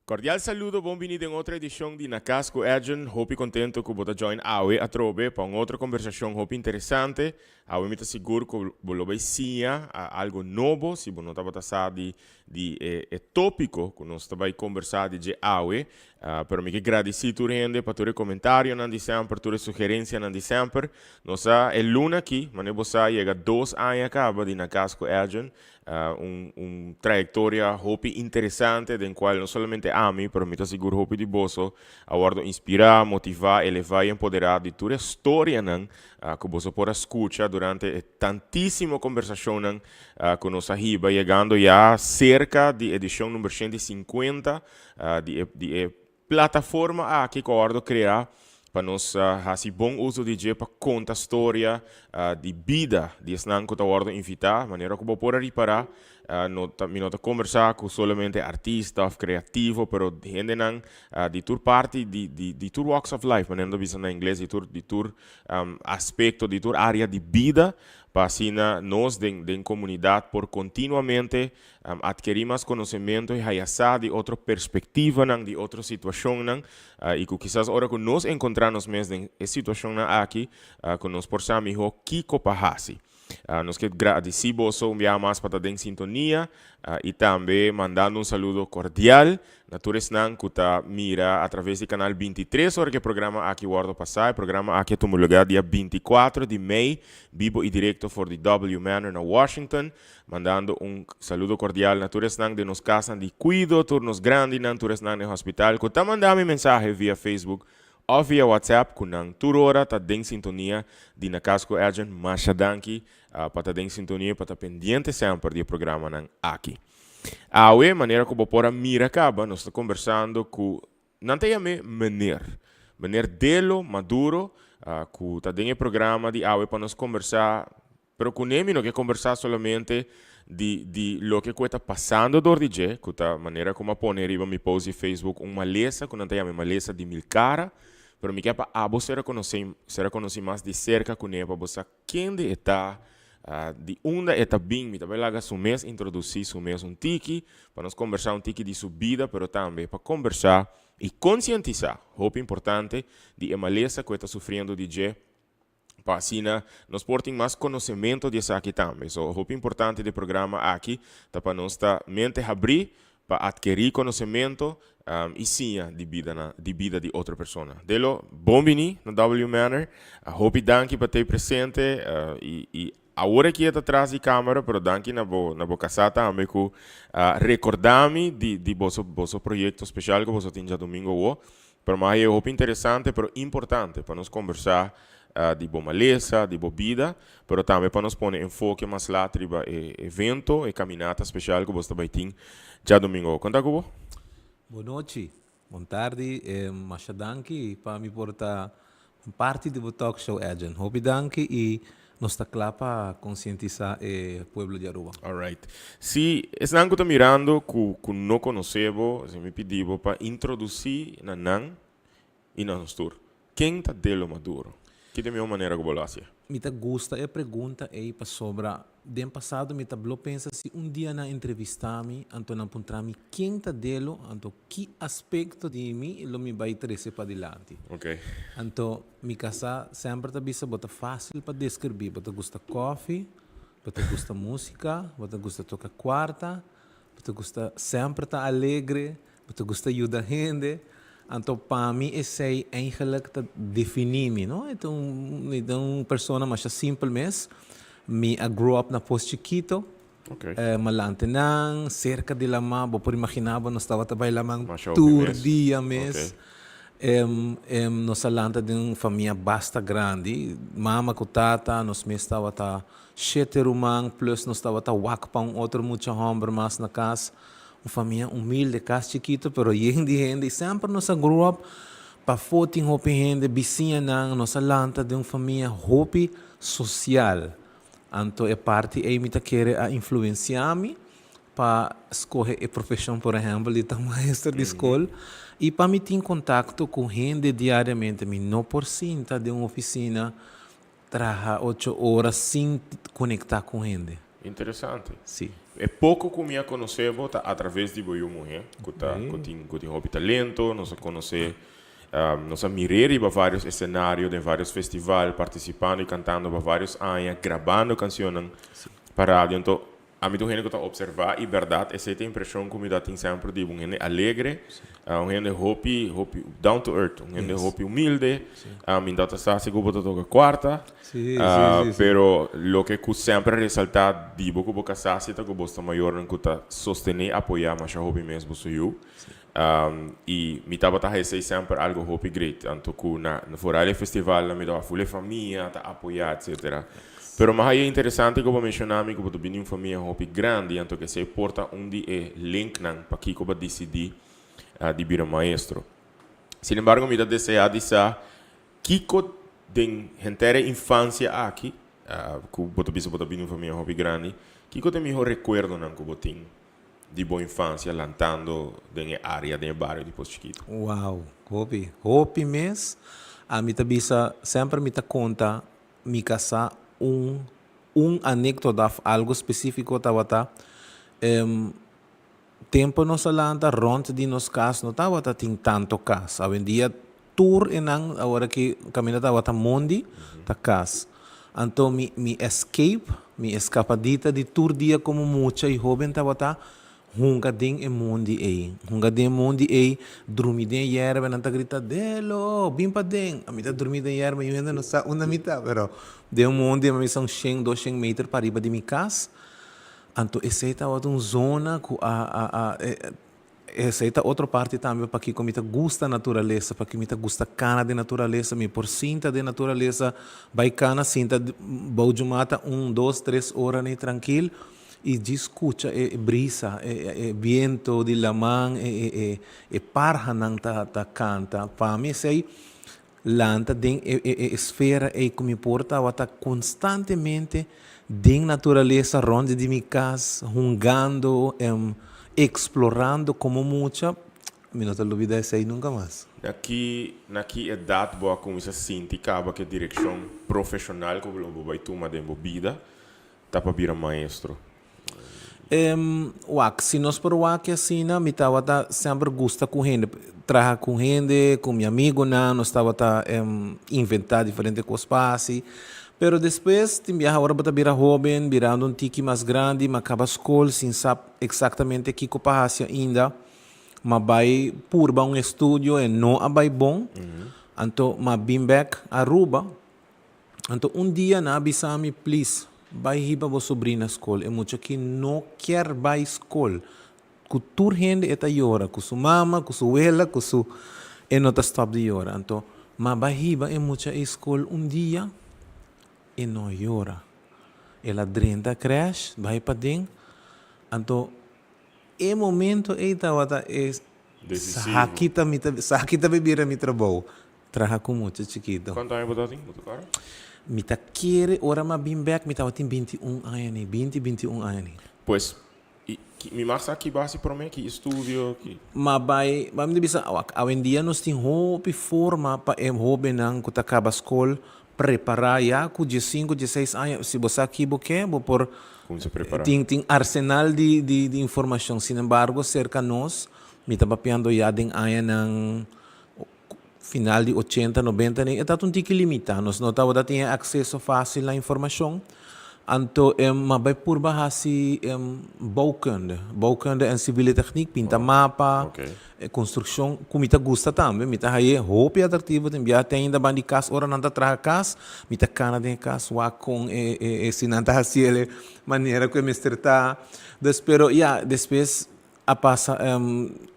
Cordial saludo, bon bini den otro edicion di Na Cas cu Edjean. Hopi contento cu bo ta join awe atrobe pa un otro conversacion hopi interesante. Awe mi ta sigur cu bo lo bay siña algo nobo si bo no tabata sa di e topico cu nos ta bay conversa di dje awe. Pero mi ke gradici tur hende pa tur e comentarionan di semper, tur e sugerencianan di semper. Nos a e luna aki, manera bo sa, yega 2 aña caba di Na Cas cu Edjean. Un trayectoria hopi interesante den cual no solamente ami, pero mi ta sigur hopi di boso a wordo inspira, motiva, eleva y empodera di tur e storianan cu boso por a scucha durante e tantisimo conversacionnan cu nos a hiba, yegando ya cerca di edicion number 150 di e plataforma aki cu a wordo crea pa nos hasi bon uso di dje pa conta storia di bida di esnan cu ta wordo invita. Manera cu bo por a ripara, no ta, mi no ta conversa cu solamente artista of creativo, pero hendenan di tur parti, di tur walks of life, manera nan ta bisa na ingles, di tur aspecto, di tur area di bida, pa asina nos den comunidad por continuamente adkeri mas conocemento y haya sa di otro perspectivanan, di otro situacionnan, y cu kisas ora cu nos encontra nos mes den e situacionnan aki, cu nos por sa miho kico pa hasi. Nos ke gradici boso un biaha mas pa ta den sintonia y tambe mandando un saludo cordial na tur esnan cu ta mira a traves di canal 23 ora cu e programa aki wordo pasa. E programa aki a tuma lugar dia 24 di mei, bibo y directo for di W Manor na Washington. Mandando un saludo cordial na tur esnan den nos cas di cuido, tur nos grandinan, tur esnan den hospital, cu ta manda mi mensahe via Facebook of via WhatsApp, cu nan tur ora ta den sintonia di Na Cas cu Edjean. Masha danki pa ta den sintonia, pa ta pendiente semper di e programanan aki. Awe, manera cu bo por a mira caba, nos ta conversando cu, nan ta yam'e meneer, meneer Delo Maduro, cu ta den e programa di awe pa nos conversa. Pero cu ne mi no ke conversa solamente di loke cu ta pasando door di dje, cu ta manera como a pone riba mi post di Facebook, un malesa cu nan ta yama malesa di mil cara, pero mi ke pa abo ser conoci mas di cerca cu ne, pa bo sa kende e ta, di unda e ta bin. Mi ta bay laga su mes introduci su mes un tiki, pa nos conversa un tiki di su bida, pero tambe pa conversa y concientisa, hopi importante, di e malesa cu e ta sufriendo di dje, pa asina nos por tin mas conocemento di esaki tambe. So, hopi importante di e programa aki ta pa nos ta mente habri pa adkeri conocemento y siña di bida di otro persona. Delo, bon bini na W Manor. Hopi danki pa ta presente y awor aki ta tras di camera, pero danki na bo casa tambe cu recorda mi di boso proyecto special cu boso tin diadomingo awo. Pero mas e hopi interesante, pero importante pa nos conversa di bo malesa, di bo bida, pero tambe pa nos pone enfoke mas laat riba e evento, e caminata special cu boso ta bay tin diadomingo. Con ta cu bo? Bon nochi, bon tardi, masha danki pa mi por ta parti di bo talk show, Edjean. Hopi danki y nos ta cla pa concientisa e pueblo di Aruba. Alright. Si esnan cu ta mirando cu no conoce bo, si mi pidi bo pa introduci na nan y na nos tur. Ken ta Delo Maduro? Ki ta e miho manera cu bo lo haci? Mi ta gusta e pregunta ey pasobra den pasado mi ta blo pensa si un dia nan entrevista mi, anto nan puntra mi ken ta Delo, anto ki aspecto di mi lo mi bay trece padilanti. Anto mi casa semper ta bisa: "Bo ta facil pa describi, bo ta gusta koffie, bo ta gusta musica, bo ta gusta toca cuarta, bo ta gusta semper ta alegre, bo ta gusta yuda hende." Anto pa mi esey eigenlijk ta defini mi, no? E ta un persona mas simpel mes. Mi a grow up na Pos Chiquito. M'a lanta einan, cerca di lama, bo por imagina bo, nos tabata bay laman Masha tur mes. Dia mes. Nos a lanta den un famia basta grandi, mama cu tata, nos mes tabata shete ruman, plus nos tabata wak pa un otro mucha homber mas na cas. Un famia humilde, cas chikito, pero yen di hende. Y semper nos a grow up pafo tin hopi hende, bisiñanan, nos a lanta den un famia hopi social. Anto e parti ey mi ta kere a influencia mi pa scoge e profesion, por ehempel, di ta maestro di scol. Y pa mi tin contacto cu hende diariamente, mi no por sinta den un oficina traha 8 ora sin conecta cu hende. Interesante. Si. E poko ku mi a konosé bo ta atraves di bo yu muhé, ku ta ku tin ku tin hopi talento. Nos a konosé, nos a mir'é riba vários esenario den vários festival, partisipando i kantando pa vários aña, grabando kansionnan pa radio. Anto, Ami ta un hende ku ta observá i bèrdat esei ta e impreshon ku mi ta tin semper di bo, un hende alegre, un hende hopi hopi down to earth, un hende hopi humilde, mi no ta sa si ku bo ta toka kuarta, pero loke ku semper a resaltá di bo ku bo kasá si ta ku bos ta mayornan ku ta sostené i apoyá masha hopi mes boso yu, i mi tabata haña esei semper algu hopi great, anto ku na foral e festivalnan mi tabata ful e famia ta apoyá etcetera. Pero mas e interesante ku bo menshoná mi ku bo ta bini un famia hopi grandi, anto ku esei por ta un di e linknan pakiko bo a disidí di bira maestro. Sin embargo mi ta deseá di sa kiko den henter e infansia aki, ku bo ta bisa bo ta bini un famia hopi grandi, kiko ta e mihó rekuerdonan ku bo tin di bo infansia lantando den e área, den e bario di Pos Chikitu? Wow, hopi, hopi mes. Ami ta bisa, semper mi ta konta Mi kasá un un anekdota òf algu spesífiko tabata tempu nos a lanta rònt di nos kas no tabata tin tantu kas. Awendia tur e nan awor aki kaminda tabata mondi ta kas. Anto mi mi escape, mi eskapadita di tur dia komo mucha i hóben tabata Hunga den e mondi ei. Hunga den e mondi ei, drumi den e yerba, nan ta grita, Delo, bin paden! Ami ta drumi den yerba, niun hende no sa unda mi ta, pero den un mondi ami sa un shen, dos shen meter pariba di mi kas. Anto esei tabata un zona ku a a a esei ta otro parti tambe pakiko mi ta gusta naturalesa, pakiko mi ta gusta kana den naturalesa, mi por sinta den naturalesa, bai kana sinta bou djumata un, dos, tres ora ni trankil. I djis skucha e brisa, e biento di laman, e parhanan ta kanta. Pa mi esei lanta den e esfera ei ku mi por tabata konstantemente den naturalesa rònt di mi kas, hungando, eksplorando komo mucha, mi no ta lubida esei nunka mas. Na ki na ki edat bo a kuminsá sinti kaba ku e direkshon profeshonal ku lo bo bai tuma den bo bida Ta pa bira maestro. Wak, si nos por wak asina, mi tabata semper gusta ku hende, traha ku hende, ku mi amigunan, nos tabata inventá diferente kos pa hasi. Pero despues tin biaha ora bo ta bira hóben, birando un tiki mas grandi, m'a kaba skol sin sa eksaktamente kiko pa hasi ainda. M'a bai purba un estudio, e no a bai bon. Anto m'a bin bèk Aruba. Anto un dia nan a bisa mi, Plis, bai hiba bo sobrina skol, e mucha aki no kier bai skol. Ku tur hende e ta yora, ku su mama, ku su wela, ku su. E no ta stòp di yora. Anto, m'a bai hiba e mucha ei skol un dia, e no yora. El a drenta krèsh, bai paden. Anto, e momento ei tabata e Desisivo. Sa ta mi ta, sa ki ta bira mi trabou. Traha ku mucha chikito. Kuantu aña bo tabatin? Bo ta kòrda? Mi ta kere ora mi a bin bèk mi tabatin 21 aña ni, 20, 21 aña ni. Pues, i ki, mi mag sa ki base promé, ki estudio, ki. Ma bai, bai mi ta bisa, wak, awendia nos tin hopi forma pa e hóbennan ku ta kaba skol prepará ya ku 15, 16 aña, si bo sa ki bo ke, bo por Kuminsá prepará. tin, tin arsenal di, di, di informashon. Sinembargo, serka nos, mi ta papiando ya den añanan Final di ochenta, nobenta e tabata un tiki limitá. Nos no tabata tin e akseso fásil na informashon. Anto e m'a bai purba hasi bouwkunde, bouwkunde en civiele techniek, pinta mapa, konstrukshon, ku mi ta gusta tambe. Mi ta haye hopi atraktivo tin biaha te ainda ban di kas ora nan ta traha kas, mi ta kana den e kas wak kon e si nan ta hasi el e manera ku e mester ta. Dus pero ya, despues A pasa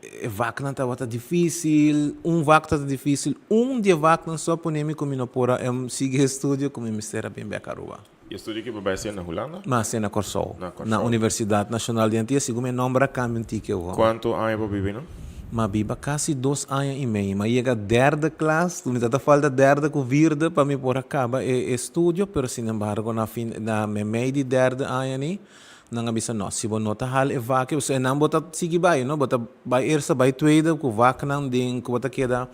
e vaknan tabata difícil, un vak tabata difícil, un di e vaknan so a pone mi ku mi no por a sigui estudio ku mi mester a bin bek Aruba. E estudio ki bo bai hasié na Hulanda? Mi a hasié na Kòrsou, Na Kòrsou. na Universidat Nashonal di Antia, segun mi e nòmber a kambia un tiki awor. Kuantu aña bo biba einan? Mi a biba kasi dos aña i mei. Mi a yega derde klas, mi tabata falta derde ku vierde pa mi por a kaba e estudio, pero sinembargo na fin, na meimei di derde aña ni, Nan a bisa, No, si bo no ta hal e vak ei, pasobra einan bo ta sigui bai, no? Bo ta bai eerste, bai tweede ku vaknan den ku bo ta keda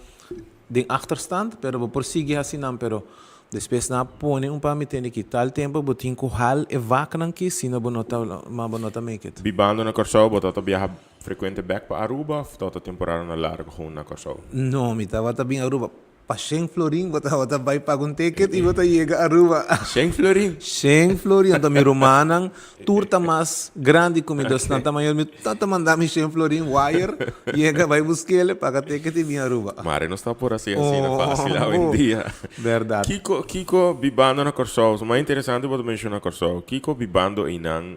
den achterstand, pero bo por sigui hasi nan, pero Despues nan a pone un pa mi tende ki tal tempo bo tin ku hal e vaknan ki sino bo no ta ma bo no ta make it. Bibando na Kòrsou bo tabata biaha frekuente bèk pa Aruba òf tabata temporadanan largu gewoon na Kòrsou? No, mi tabata bin Aruba. Pa shen florin bo tabata bai paga un ticket y bo ta yega Aruba. Shen florin? Shen florin. Anto mi rumannan tur ta mas grandi cu mi, dus nan ta mayor. Mi tata manda mi shen florin wire, yega bai buskele, paga ticket y bin Aruba. Mare nos ta por haci asina facil awendia. Berdad. Kico, kico bibando na Corsou, mas interesante bo ta menciona Corsou, kico bibando eynan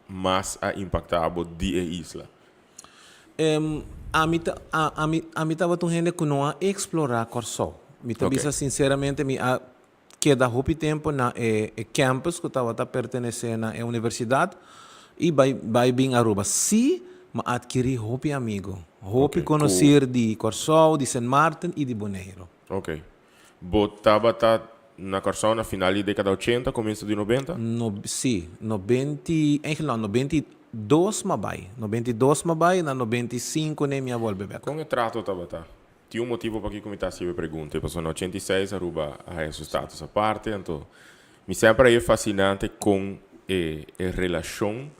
mas a impacta bo di e isla? Ami ta, ami, ami tabata un hende ku no a eksplorá Kòrsou. Mi ta bisa sinseramente mi a keda hopi tempu na e e campus ku tabata pertenesé na e universidat i bai bai bin Aruba. Sí, mi a atkirí hopi amigu, hopi konosir di Kòrsou, di Sint Maarten i di Boneiru. Oké. Bo tabata na Kòrsou na final di dekada ochenta, komienso di nobenta? No, sí, nobenti, eigenlijk no, 92 m'a bai. 92 m'a bai, na 95 n'e mi a bolbe bèk. Kon e trato tabata? Tin un motibu pakiko mi ta hasi e pregunta, pasobra na 86 Aruba a haya su status aparte, anto mi semper a haña fasinante kon e e relashon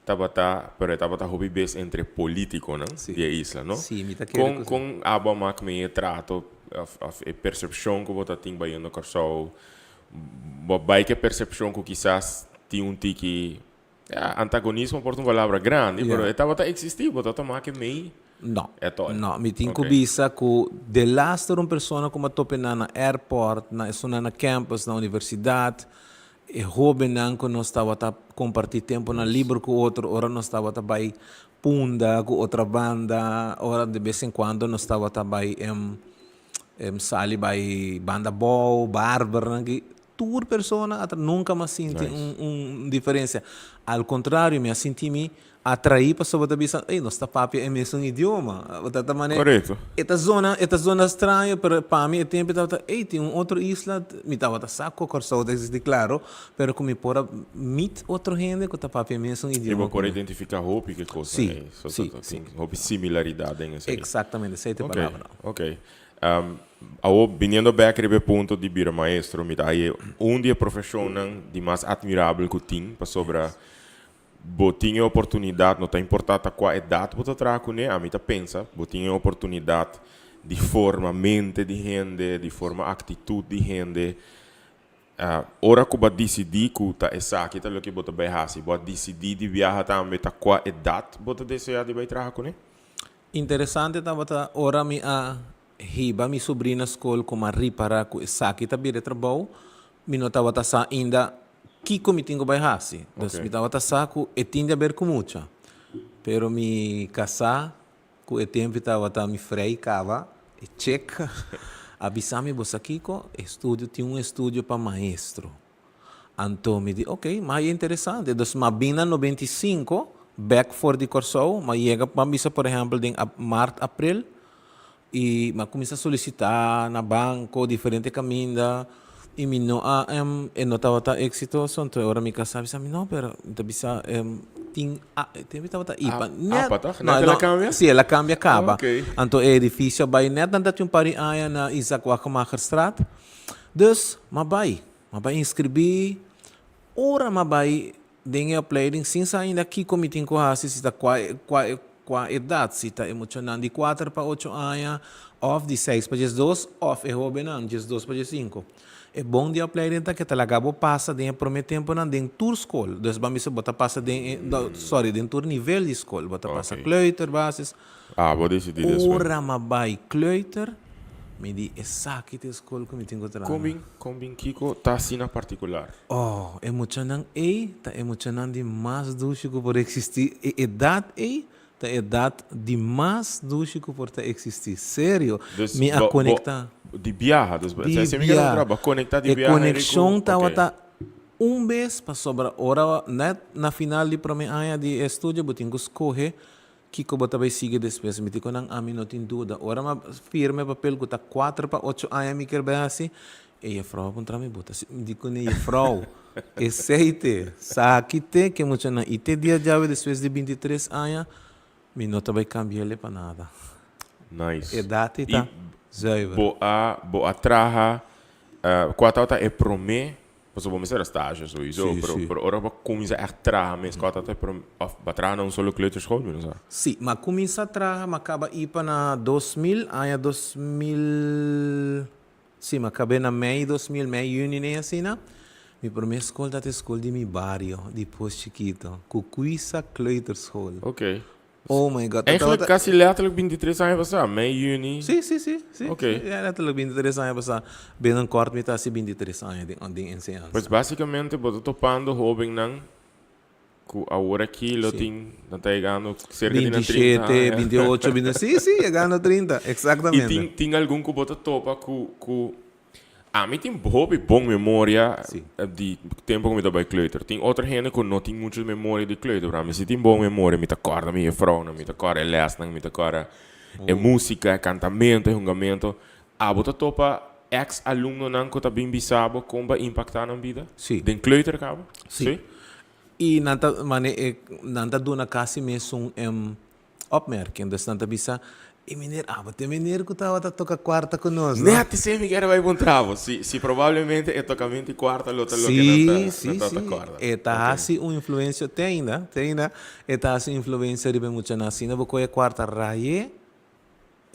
Tabata, pero e tabata hopi bes entre politiconan di e isla, no? Sí, mi ta kere Con, con abo a mak mee e trato of, of e percepcion cu bo ta tin bayendo Corsou? Bo a bay cu e percepcion cu kisas tin un tiki, ja, antagonismo por ta un palabra grandi, pero e tabata existi, bo tabata mak e mee No, e tol. no. Mi tin cu Ok. bisa cu delaster un persona cu mi a tope nan na airport, na esunnan na campus, na universidad, E hóbennan ku nos tabata kompartí tempunan liber ku otro, ora nos tabata bai Punda ku Otrabanda, ora de bes en kuando nos tabata bai sali bai Banda Bou, Barbernan ki tur persona a nunka mi a sinti un diferensia. Al kontrario mi a sinti mi Atraí pasobra ta bisa, ey, nos ta papia e mesun idioma. Bo ta ta manera, Correcto. e ta zona, e ta zona straño, pero pa mi e tempo tabata, ey, tin un otro isla, mi tabata sa cu Corsou ta existi, claro, pero cu mi por a meet otro hende cu ta papia e mesun Y bo idioma cu por mi. identifica hopi ki cosnan Sí, ey. So, sí, ta, ta sí. tin hopi similaridad den esey. Exactamente, esey ta e Ok, palabra. ok. Awor, biniendo bek riba e punto di bira maestro, mi ta haye un di e profesionnan di mas admirabel cu tin, pasobra Bo tin e oportunidat, no ta importá ta kua edat bo ta traha kuné, ami ta pensa, bo tin e oportunidat di forma mente di hende, di forma aktitut di hende. Ora ku bo a disidí ku ta esaki ta loke bo ta bai hasi, bo a disidí di biaha tambe ta kua edat bo ta deseá di bai traha kuné? Interesante tabata ora mi a hiba mi subrina skol ku mi a ripará ku esaki ta bira e trabou, mi no tabata sa ainda kiko mi tin ku bai hasi. Dus mi tabata sa ku e tin di haber ku mucha. Pero mi kasá ku e tempu tabata mi frei kaba, e chek, a bisa mi, Bo sa kiko? E studio tin un estudio pa maestro. Anto mi di, ok, mas e interesante. Dus m'a bin na 95 bek for di Kòrsou, m'a yega, m'a bisa por ehèmpel den mart, aprel, I mi a kuminsá solisitá na banko, diferente kaminda, i mi no a, e no tabata eksitoso. Anto e ora mi kasá a bisa mi, no, pero mi ta bisa tin a, tin mi tabata ipa net. Apa tòg? Net el a kambia? Si, el a kambia kaba. Anto e edifisio a bai net nan ta tin un par di aña na Isaac Wagemakerstraat. Dus, mi a bai, mi a bai inskribí. Ora mi a bai Den e opleiding sin sa ainda kiko mi tin ku hasi, si ta kua kua kua edat, si ta e muchanan di kuater pa ocho aña òf di seis pa diesdos òf e hóbennan 12 pa 15. E bon di e opleiding ta ke ta laga bo pasa den e promé tempunan den tur skol. Dus ban bisa bo ta pasa den e sòri den tur nivel di skol. Bo ta pasa kleuter, basis. Ah, bo disidí despues. Ora m'a bai kleuter, mi di esaki ta e skol ku mi tin ku traha. Kon bin, kon bin kiko ta asina partikular? Oh, e muchanan ei ta e muchanan di mas dushi ku por eksistí. E edat ei ta e edat di mas dushi ku por ta eksistí. Serio, Dus mi a bo, bo, konektá. di biaha, dus bo, Di si mi keda biaha. puntra, bo a konektá di E biaha, Eric, ku, konekshon ok. tabata un bes pasobra ora nèt na final di promé aña di e estudio bo tin ku skohe Kiko bo ta bai sigui despues? Mi di ku nan, Ami no tin duda. Ora mi a firma e papel ku ta kuater pa ocho aña mi kier bai hasi, e jefrou a puntra mi, Bo ta si? Mi di ku nan, Jefrou, esei te, saki te ke muchanan. I te dia djawe despues di 23 aña, mi no ta bai kambi'el pa nada. Nice. Edat ei ta I zuiver. bo a bo a traha. Kua tabata e promé, pasobra bo mester a stage souiso, Sí, pero sí. pero ora bo kuminsá ègt traha mes, kua tabata e promé, òf bo a traha na un solo kleuterschool? Mi no sa. Sí, m'a kuminsá traha, m'a kaba ipa na 2000, aña 2000, sí, m'a kab'é na mei 2000, mei yüni nei asina. Mi promé skol tabata e skol di mi bario, di Pos Chikito, Kukuisa Kleuterschool. Oké. Oh my God. Eigenlijk casi letterlijk 23 aña pasá, mei, juni. Sí, sí, sí, sí. Ok. Ja, letterlijk 23 aña pasá. Binnenkort mi ta hasi 23 aña den, den enseñansa. Pues básicamente bo ta topando hóbennan ku awor aki lo tin, nan ta yegando serka di nan 30 27, aña. 28, 20, sí, sí, yegando 30, I exactamente. tin, tin algun ku bo ta topa ku, ku Ami tin hopi bon memoria di tempo ku mi ta bai kleuter. Tin otro hende ku no tin muchu memoria di kleuter, pero ami si tin bon memoria. Mi ta kòrda mi jefrounan, mi ta kòrda e lèsnan, mi ta kòrda e músika, e kantamento, e hungamento. Abo ta topa eks alumnonan ku ta bin bisa bo kon bo a impaktá nan bida? Den kleuter kaba? Sí. I nan ta mane e nan ta duna kasi mesun Opmerking, dus nan ta bisa, E meneer, abo ta e meneer ku tabata toka kuarta ku nos, no? Net esei mi kere bai puntra bo, si, si probablemente e tokamento di kuarta lo ta loke nan ta, nan ta ta kòrda. Sí, sí, sí. E ta hasi un influensia, te ainda, te ainda e ta hasi un influensia riba e muchanan. Asina bo kohe e kuarta raye,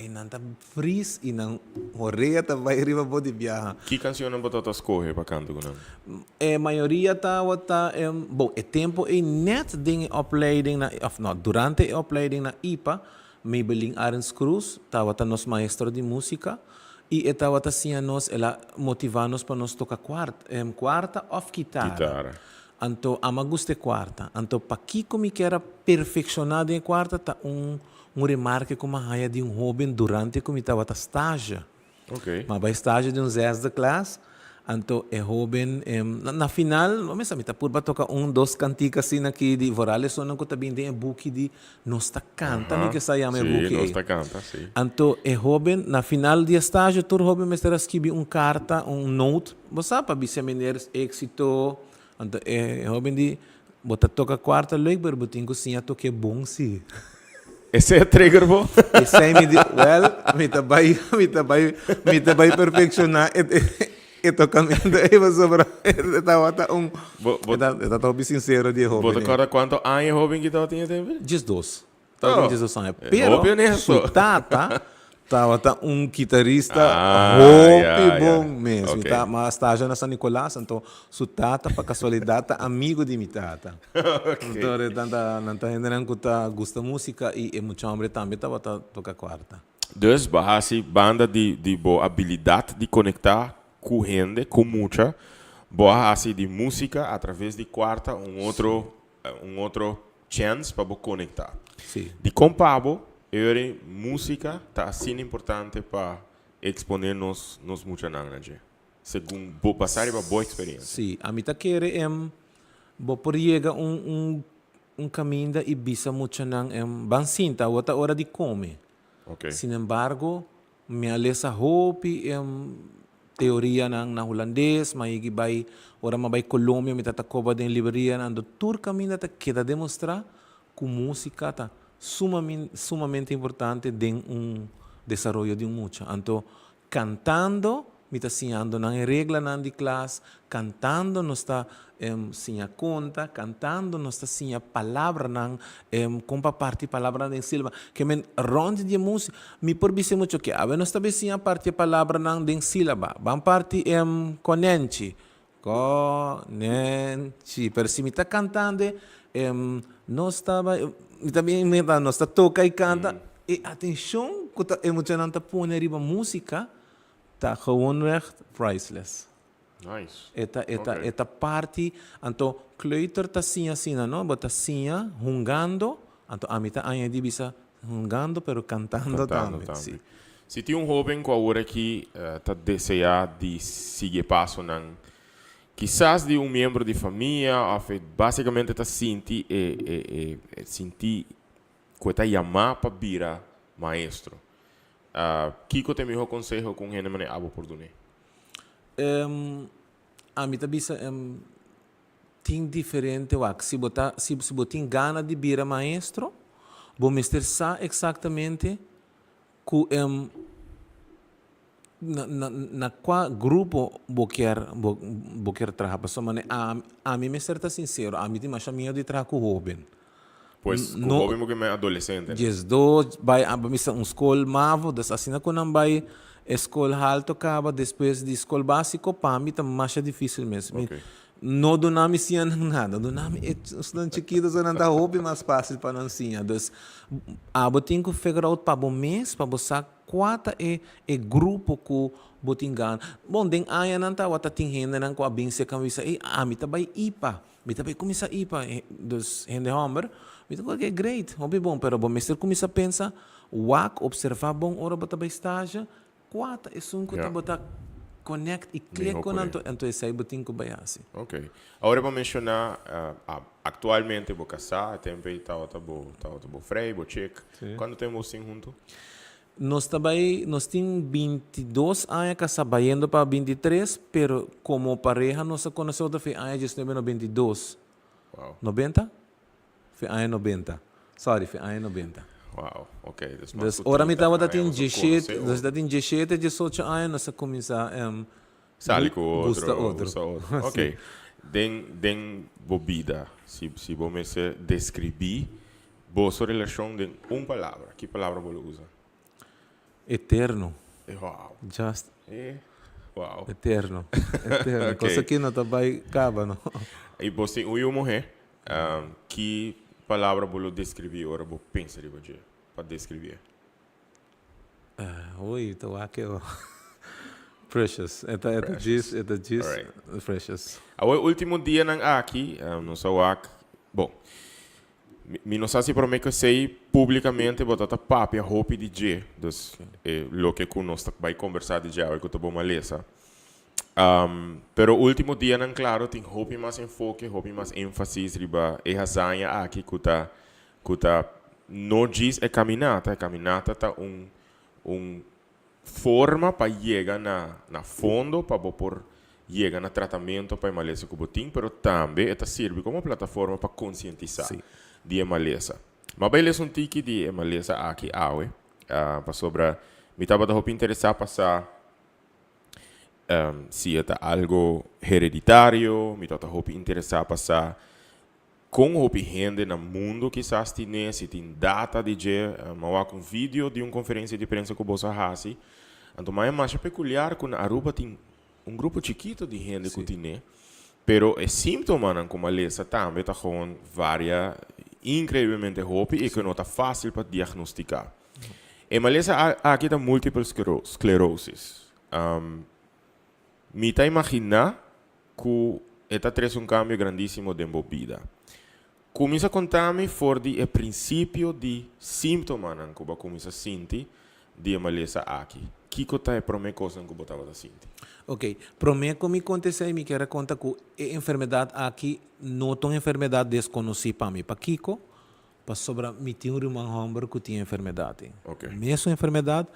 E nan ta fris i nan horea ta bai riba bo di biaha. Ki cancionnan bo tabata scoge pa canta cu nan? E mayoria tabata, bon, e tempo ei net den e opleiding na, of no, durante e opleiding na ipa, Maybelline Arends Cruz tabata nos maestro di musica i e tabata siña nos, el a motiva nos pa nos toca cuarta of kitara. Kitara. Anto ama gusta e cuarta. Anto pakico mi kier a perfecciona den e cuarta ta un Un remarke ku m'a haña di un hóben durante ku mi tabata stage. M'a bai stage di un zesde klas, anto e hóben, na final, bo mester mi ta purba toka un, dos kantika asina aki di vooral esunnan ku ta bin den e buki di Nos ta kanta, mi ke sa yama e buki ei. Nos ta kanta, si. Anto e hóben, na final di e stage tur hóben mester a skibi un karta, un note, bo sa, pa bisa meneer éksito. Anto e hóben di, Bo ta toka kuarta leuk, pero bo tin ku siña tok'é bon sí. Esei a trigger bo? Esei mi di, wèl, mi ta bai, mi ta bai, mi ta bai perfekshoná e, e tokamentu ei pasobra e tabata un, Bo, bo, e tabata hopi sinsero di e bo hóben ta ei. kòrda kuantu aña e hóben ki tabatin e tempu? 12. Tabata Oh, 12 aña. hopi Pero honesto. su tata tabata un kitarista Ah, hopi ya, ya. bon mes. Mi Ok. ta m'a stage na San Nicolas, anto su tata pa casualidad ta amigo di mi tata. Ok. Anto e tanta nan ta hendenan cu ta gusta musica y e mucha hombre tambe tabata toca cuarta. Dus bo a haci banda di di bo abilidad di conecta cu hende, cu mucha, bo a haci di musica a traves di cuarta un otro un otro chèns pa bo konektá. Sí. Dikon pa bo e músika ta asina importante pa eksponé nos nos muchanan na dje? Segun bo, basá riba bo eksperensia. Sí, ami ta kere em bo por yega un un un kaminda i bisa muchanan em ban sinta awor ta ora di kome. Oké. Sinembargo Mi a lesa hopi e teorianan na hulandes, m'a yegi bai, ora m'a bai Colombia mi ta ta koba den librerianan, anto tur kaminda ta keda demostrá ku músika ta sumamente importante den un desaroyo di un mucha. Anto kantando mi ta siñando nan e reglanan di klas, kantando nos ta siña konta, kantando nos ta siña palabranan, kon pa parti palabranan den sílaba. Ke men rònt di e músika, mi por bisa mucho ke awe nos ta bay siña parti e palabranan den sílaba. Ban parti konènchi, ko-nen-chi. Pero si mi ta kantando nos ta bay, mi ta bin inventá, nos ta toka i kanta, e atenshon ku ta e muchanan ta pone riba músika ta gewoonweg priceless. Nice. E ta, e ta, Okay. e ta parti, anto kleuter ta siña asina, no? Bo ta siña hungando, anto ami ta añadi bisa hungando pero cantando Cantando tambe, tambe. si. Si tin un hoben cu awor aki ta desea di sigui e pasonan, kisas di un miembro di famia of e basicamente ta sinti e, e, e, e sinti cu e ta yama pa bira maestro, kico ta e miho conseho cu un hende manera abo por dun'é? Ami ta bisa tin diferente wak. Si bo ta si si bo tin gana di bira maestro, bo mester sa exactamente cu. Na na na kua grupo bo kier bo bo kier traha? Pasobra mane ami ami mester ta sincero, ami tin masha miedu di traha ku hoben. Pues ku No hoben bo ke men adolescente. 12 bai a misa un skol mavo, dus asina ku nan bai e skol halto kaba despues di skol básiko pa mi ta masha difísil mes. Mi Ok. no duna mi siña nan nada, duna mi e esnan chikito so nan ta hopi mas fásil pa nan siña. Dus abo tin ku figure out pa bo mes pa bo sa Kua ta e e grupo ku bo tin gana? Bon, den añanan tabata tin hendenan ku a bin serka mi bisa, Ey, ami ta bai ipa, mi ta bai kuminsá ipa. Dus hende hòmber, mi ta kue great, hopi bon, pero bo mester kuminsá pensa, wak, opservá bon ora bo ta bai stage, kua ta esun ku ta bo ta connect i click ku nan, anto esei bo tin ku bai hasi. Ok. Awor bo menshoná aktualmente bo kasá, e tempu ei tabata bo tabata bo frei, bo chek. Kuantu tempu bo sin huntu? Nos ta bai, nos tin 22 aña kasá bayendo pa 23, pero komo pareha nos a konosé otro fin aña 1992. Wow. Nobenta? Fin aña nobenta. Sorry, fin aña nobenta. Wow, ok. Dus mas Dus ku ora mi 30 tabata aña tin boso diesshete, konosé nos otro. ta tin diesshete, diesocho aña nos a kuminsá Sali ku otro, gusta otro. gusta otro. Ok. Den den bo bida, si si bo mester deskribí boso relashon den un palabra, ki palabra bo lo usa? Eterno. Wow. Just. Wow. Eterno. Eterno. Ok. Cosa ki no ta bai kaba, no. I bo tin un yu muhé, ki palabra bo lo deskribí ora bo pensa riba dje, pa deskribí e? Oei, ta wak e Precious. E ta, e ta djis, e ta djis precious. Awor e ultimo dianan aki, nos a wak, bon, mi no sa si prome ku esei publikamente bo ta ta papia hopi di dje, dus e loke ku nos ta bai kombersá di dje awe ku ta bo malesa. Pero ultimo dianan klaro tin hopi mas enfoke, hopi mas énfasis riba e hazaña aki ku ta Ku ta no djis e kaminata, e kaminata ta un un forma pa yega na na fondo pa bo por yega na tratamentu pa e malesa ku bo tin, pero tambe e ta sirbi komo plataforma pa konsientisá di e malesa. Mi a bai lesa un tiki di e malesa aki awe, pasobra mi tabata hopi interesá pa sa si e ta algo hereditario, mi tabata hopi interesá pa sa Kon hopi hende na mundu kisas tin'é, si tin data di dje. Mi a wak un video di un konferensia di prensa ku boso a hasi. Anto maya masha pekuliar ku na Aruba tin un grupo chikito di hende ku tin'é, pero e síntomanan ku malesa tambe ta gewoon varia inkreiblemente hopi i ku no ta fásil pa diagnostiká. E malesa aki ta multiple sclerosis. Mi ta imaginá Ku e ta trese un kambio grandísimo den bo bida. Kuminsá konta mi for di e prinsipio di símptomanan ku bo a kuminsá sinti di e malesa aki. Kiko ta e promé kosnan ku bo tabata sinti? Ok, promé ku mi konta esei mi kier a konta ku e enfermedat aki no ta un enfermedat deskonosí pa mi. Pakiko? Pasobra mi tin un ruman hòmber ku tin e enfermedat ei. Mesun enfermedat,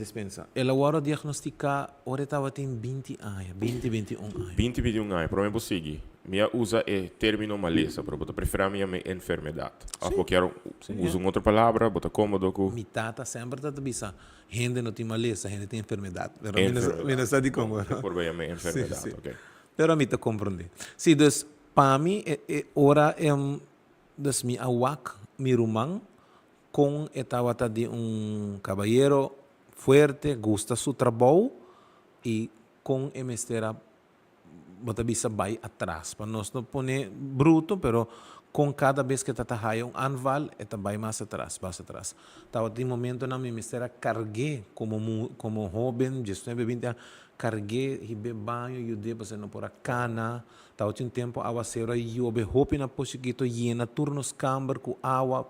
dispensa, el a wòrdu diagnostiká ora e tabatin 20 aña, 20, 21 aña. 20, 21 aña. Promé bo sigui, mi a usa e término malesa, pero bo ta preferá mi yam'é enfermedat. Òf bo kier usa un otro palabra, bo ta kómodo ku. Mi tata semper ta bisa, hende no tin malesa, hende tin enfermedat. Pero mi no sa dikon. Bo por bai yam'é enfermedat, oke. Pero mi ta komprondé. Sí, dus pa mi e ora Dus mi a wak mi ruman kon e tabata di un kabayero fuerte, gusta su trabou i kon e mester a, bo ta bisa bai atras. Pa nos no pone bruto, pero kon kada bes ke ta ta haya un aanval e ta bai mas atras, mas atras. Tabatin momentonan mi mester a karg'é komo komo hoben, diesnuebe, binti aña, karg'é, hib'é baño, yud'é pasobra e no por a kana. Tabatin un tempu awaseru a yobe hopi na Pochiquito yena tur nos kamber ku awa,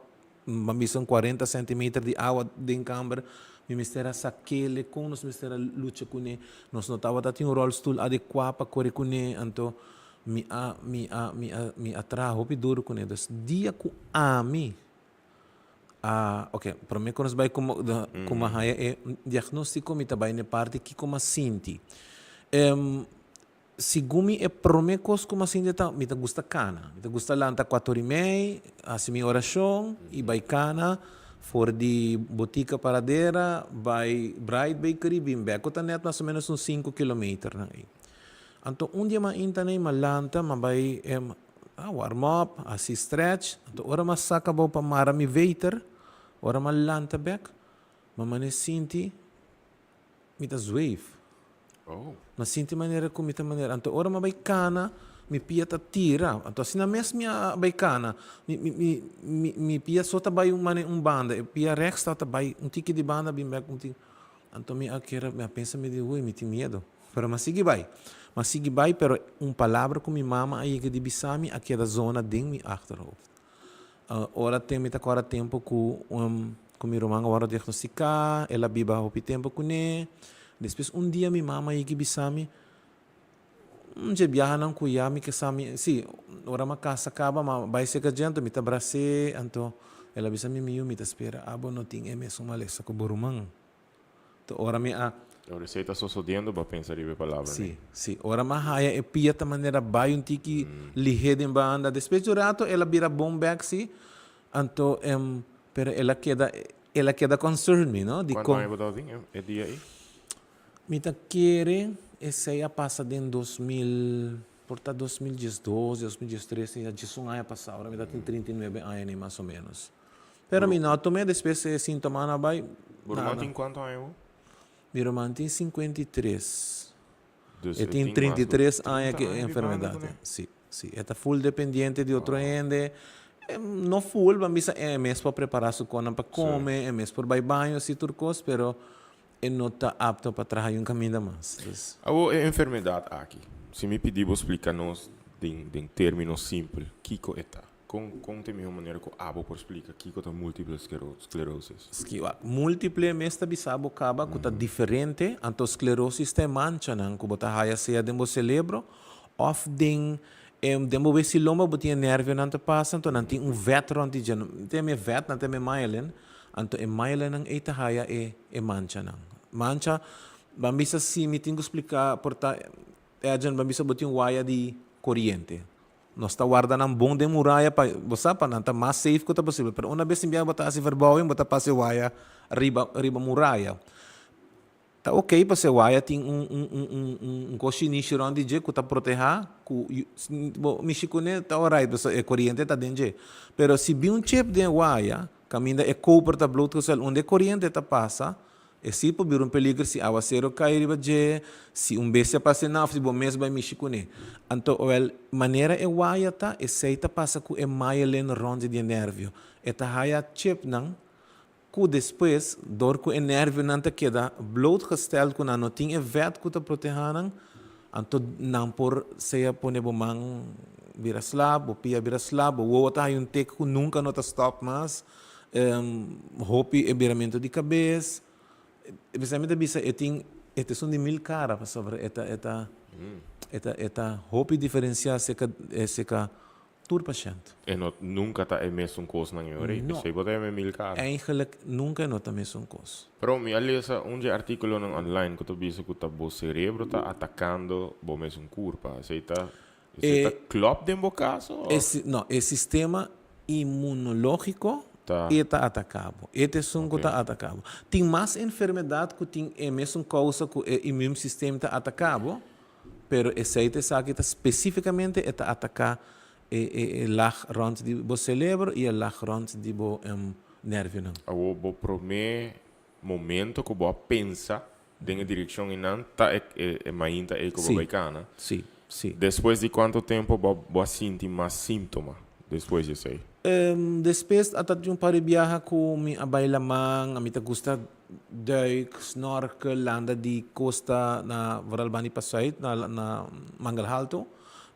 ban bisa un 40 sentimeter di awa den kamber. Mi mester a sakele kon nos mester a lucha kuné. Nos no tabata tin un ròlstul adekuá pa kore kuné, anto mi a mi a mi a mi a traha hopi duru kuné. Dus dia ku ami a oke promé ku nos bai komo komo a haña e diagnóstiko mi ta bai na e parti kiko mi a sinti. Segun mi e prome kos ku mi a sinti ta mi ta gusta kana. Mi ta gusta lanta kuator i mei, hasi mi orashon i bai kana. For di Botica Paradera bai Bright Bakery bin bek ku ta net mas o menos un sinku kilometernan ei. Anto un dia mainta nei m'a lanta m'a bai warm up, hasi stretch, anto ora m'a saka abou pa mara mi veter, ora m'a lanta bek, m'a mane sinti mi ta zweef. M'a sinti manera ku mi ta manera, anto ora m'a bai kana, mi pia ta tira, anto asina mes mi a bai kana, mi mi mi mi pia so ta bai un mane un banda, e pia rechts ta bai un tiki di banda bin bek un tiki, anto mi a kere mi a pensa mi di hui mi tin miedo. Pero m'a sigui bai. M'a sigui bai, pero un palabra ku mi mama a yega di bisa mi a keda zona den mi achterhoofd. Ora ten mi ta kòrda tempu ku ku mi ruman a wòrdu diagnostiká, el a biba hopi tempu kuné. Despues un dia mi mama a yega bisa mi, un dje biahanan ku ya mi ke sa mi, si, ora m'a kasa kaba m'a bai serka dje anto mi ta bras'é, anto el a bisa mi, Mi yu, mi ta spera abo no tin e mesun malesa ku bo ruman. Ta ora mi a. Ora esei ta sosodiendo bo a pensa riba e palabranan. Sí, sí. Ora mi a haya e pia ta manera bai un tiki lihé den banda. Despues di un rato el a bira bon bek sí. Anto, pero el a keda, el a keda concern mi, no? Dikon. Kuantu aña bo tabatin e dia ei? Mi ta kere esei a pasa den 2000, por ta 2012, 2013, ya 11 aña pasá. Ora mi tabatin 39 aña nei mas o ménos. Pero mi no a tum'é despues e sintomanan a bai. Bo ruman tin kuantu aña awo? Mi ruman tin 53. E tin 33 aña ku e enfermedat. Si, si. E ta full dependiente di otro hende. No full, ban bisa e mes por prepará su konan pa kome, e mes por bai baño, así tur kos, pero e no ta apto pa traha yun kaminda mas. Dus. Awo e enfermedat aki, si mi pidi bo splika nos den den término simpel, kiko e ta? Kon kon ta e mihó manera ku abo por splika kiko ta multiple sclerosis? Ski wak. Multiple mes ta bisa bo kaba ku ta diferente, anto sclerosis ta e manchanan ku bo ta haya sea den bo celebro òf den den bo wesilomba bo tin e nervionan ta pasa, anto nan tin un vet rònt di dje. Nan ta yama e vet, nan ta yama e myelin, anto e myelinnan ei ta haya e e manchanan. Mancha, ban bisa si mi tin ku splika por ta Edjean, ban bisa bo tin waya di koriente. Nos ta warda nan bon den muraya pa, bo sa, pa nan ta mas safe ku ta posibel. Pero una bes tin biaha bo ta hasi verbouwing, bo ta pasa e waya riba, riba muraya. Ta ok pasobra e waya tin un, un, un, un, un, un kos shinishi rònt di dje ku ta protehá ku bo mishi kuné ta orait pasobra e koriente ta den dje. Pero si bin un chip den e waya, kaminda e koper ta blootgesteld unda e koriente ta pasa, E si por bira un peliger si awasero kai riba dje, si un bestia pasa na of si bo mes bai mishi kuné. Anto, wèl, manera e waya ta, esei ta pasa ku e myelin rònt di e nèrvio. E ta haya chipnan ku despues, dor ku e nèrvionan ta keda blootgesteld ku nan no tin e vèt ku ta protehá nan, anto nan por sea pone bo man bira slap, bo pia bira slap, bo wowo ta haya un tek ku nunka no ta stòp mas. Hopi e biramentu di kabes. P'esei mi ta bisa e tin e ta esun di mil kara pasobra e ta e ta e ta e ta hopi diferensiá seka seka tur pashènt. E no nunka ta e mesun kosnan e ora ei. No. P'esei bo ta yama e mil kara. Eigenlijk nunka e no ta mesun kos. Pero mi a lesa un dje artíkulonan online ku ta bisa ku ta bo serebro ta atakando bo mesun kurpa. Esei ta Esei ta klòp den bo kaso òf? No, e sistema inmunológiko e ta ataká bo. E ta esun ku ta ataká bo. Tin mas enfermedat ku tin e mesun kousa ku e immuunsysteem ta ataká bo, pero esei ta esaki ta spesífikamente e ta ataká e lag rònt di bo selebro i e lag rònt di bo nèrvionan. Awor bo promé momento ku bo a pensa Den e direccion einan ta e e mainta ei cu bo bay cana. Sí, sí. Despues di cuanto tempo bo bo a sinti mas sintoma despues di esey? Despues a ta tin un par di biaha cu mi a bay laman, a mi ta gusta duik, snorkel, landa di costa na vooral banda di Pasuit na na Mangel Halto.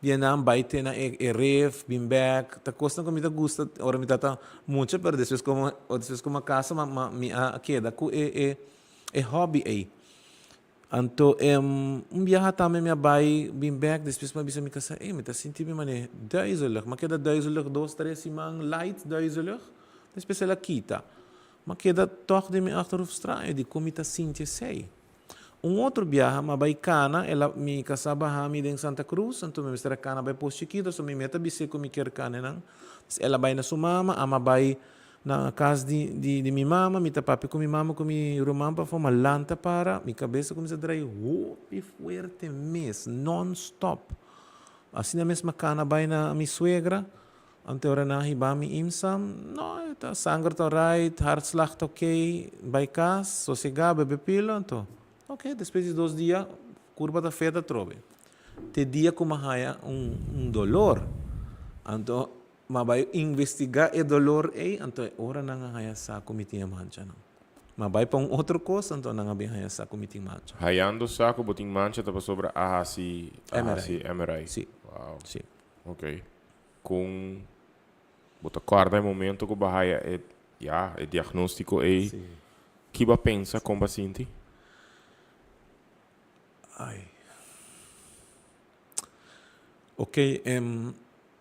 Di einan bay te na e e rif, bin bek, ta cosnan cu mi ta gusta ora mi ta mucha pero despues como despues cu mi a casa ma mi a keda cu e e E hobby ei. Anto un biaha tambe mi a bai bin bek, despues mi a bisa mi kasá, ey, mi ta sinti mi manera duizelig. Mi a keda duizelig dos, tres siman, light duizelig, despues el a kita. Mi a keda tòg den mi achterhoofd straño dikon mi ta sinti esei. Un otro biaha mi a bai kana, el a, mi kasá a baha mi den Santa Cruz, anto mi mester a kana bai Pos Chikito, so mi meta bis'é ku mi kier kana einan. El a bai na su mama, ami a bai. Na cas di di di mi mama, mi ta papia cu mi mama cu mi ruman pafó, ma lanta para, mi cabes a cuminsa drai hopi fuerte mes, non stop. Asina mes mi a cana bay na mi suegra, ante ora nan a hiba mi imsam, no, e ta sanger ta right, hartslag ta ok, bay cas, sosega, bebe pilo, anto ok, despues di dos dia curpa ta fet atrobe. Te dia cu mi a haya un un dolor, anto Ma bai investigá e dolor ei, anto e ora nan a haña sa ku mi tin e manchanan. Ma bai pa un otro kos, anto nan a bin haña sa ku mi tin mancha. Hayando sa ku bo tin mancha ta pasobra a hasi a hasi MRI? Sí. Wow. Sí. Ok. Kon bo ta kòrda e momento ku bo a haya e, ya, e diagnóstiko ei? Sí. Ki bo a pensa? Kon bo a sinti? Ai. Ok,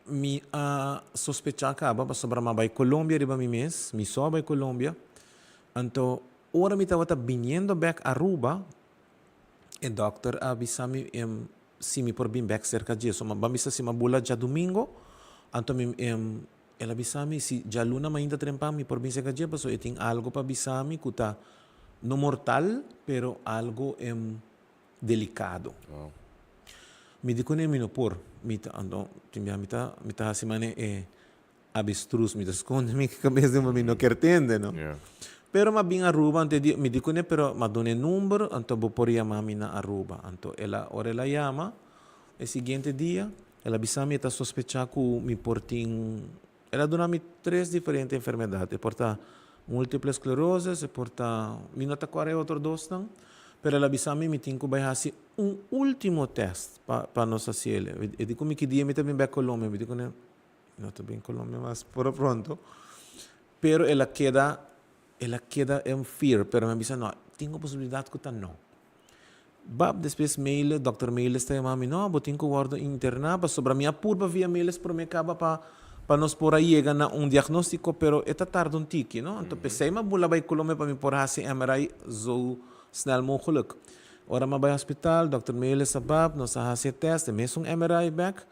mi a sospecha caba pasobra mi a bay Colombia riba mi mes, mi so a bay Colombia. Anto ora mi tabata biniendo bek Aruba, e dokter a bisa mi si mi por bin bek cerca dje. So mi a ban bisa si mi a bula djadumingo, anto mi el a bisa mi si djaluna mainta trempan mi por bin cerca dje pasobra e tin algo pa bisa mi cu ta no mortal pero algo delicado. Mi di cune mi no por, mi ta anto tin bia mi ta mi ta haci mane e avestruz, mi ta sconde mi cabes den pa mi no kier tende no. Pero m'a bin Aruba anto e di mi di cune pero m'a duna e number anto bo por yama mi na Aruba. Anto el a ora el a yama e siguiente dia el a bisa mi e ta sospecha cu mi por tin El a duna mi tres diferente enfermedad. E por ta multiple sclerosis, e por ta, mi no ta kòrda e otro dosnan, pero el a bisa mi mi tin ku bai hasi un ultimo test pa pa nos hasi el. E di ku mi ki dia mi ta bin bek Colombia, mi di ku ne, mi no ta bin Colombia mas por lo pronto. Pero el a keda, el a keda en fear, pero mi a bisa no, tin un posibilidad ku ta no. Bab, despues Meiles, Dòkter Meiles ta yama mi, no, bo tin ku wòrdu interná pasobra mi a purba via Meiles promé kaba pa pa nos por a yega na un diagnóstiko, pero e ta tarda un tiki, no? Anto p'esei mi a bula bai Colombia pa mi por hasi MRI zo snel mogelijk. Ora mi a bai hospital, Dòkter Meiles a bab, nos a hasi e tèst, e mesun MRI bèk,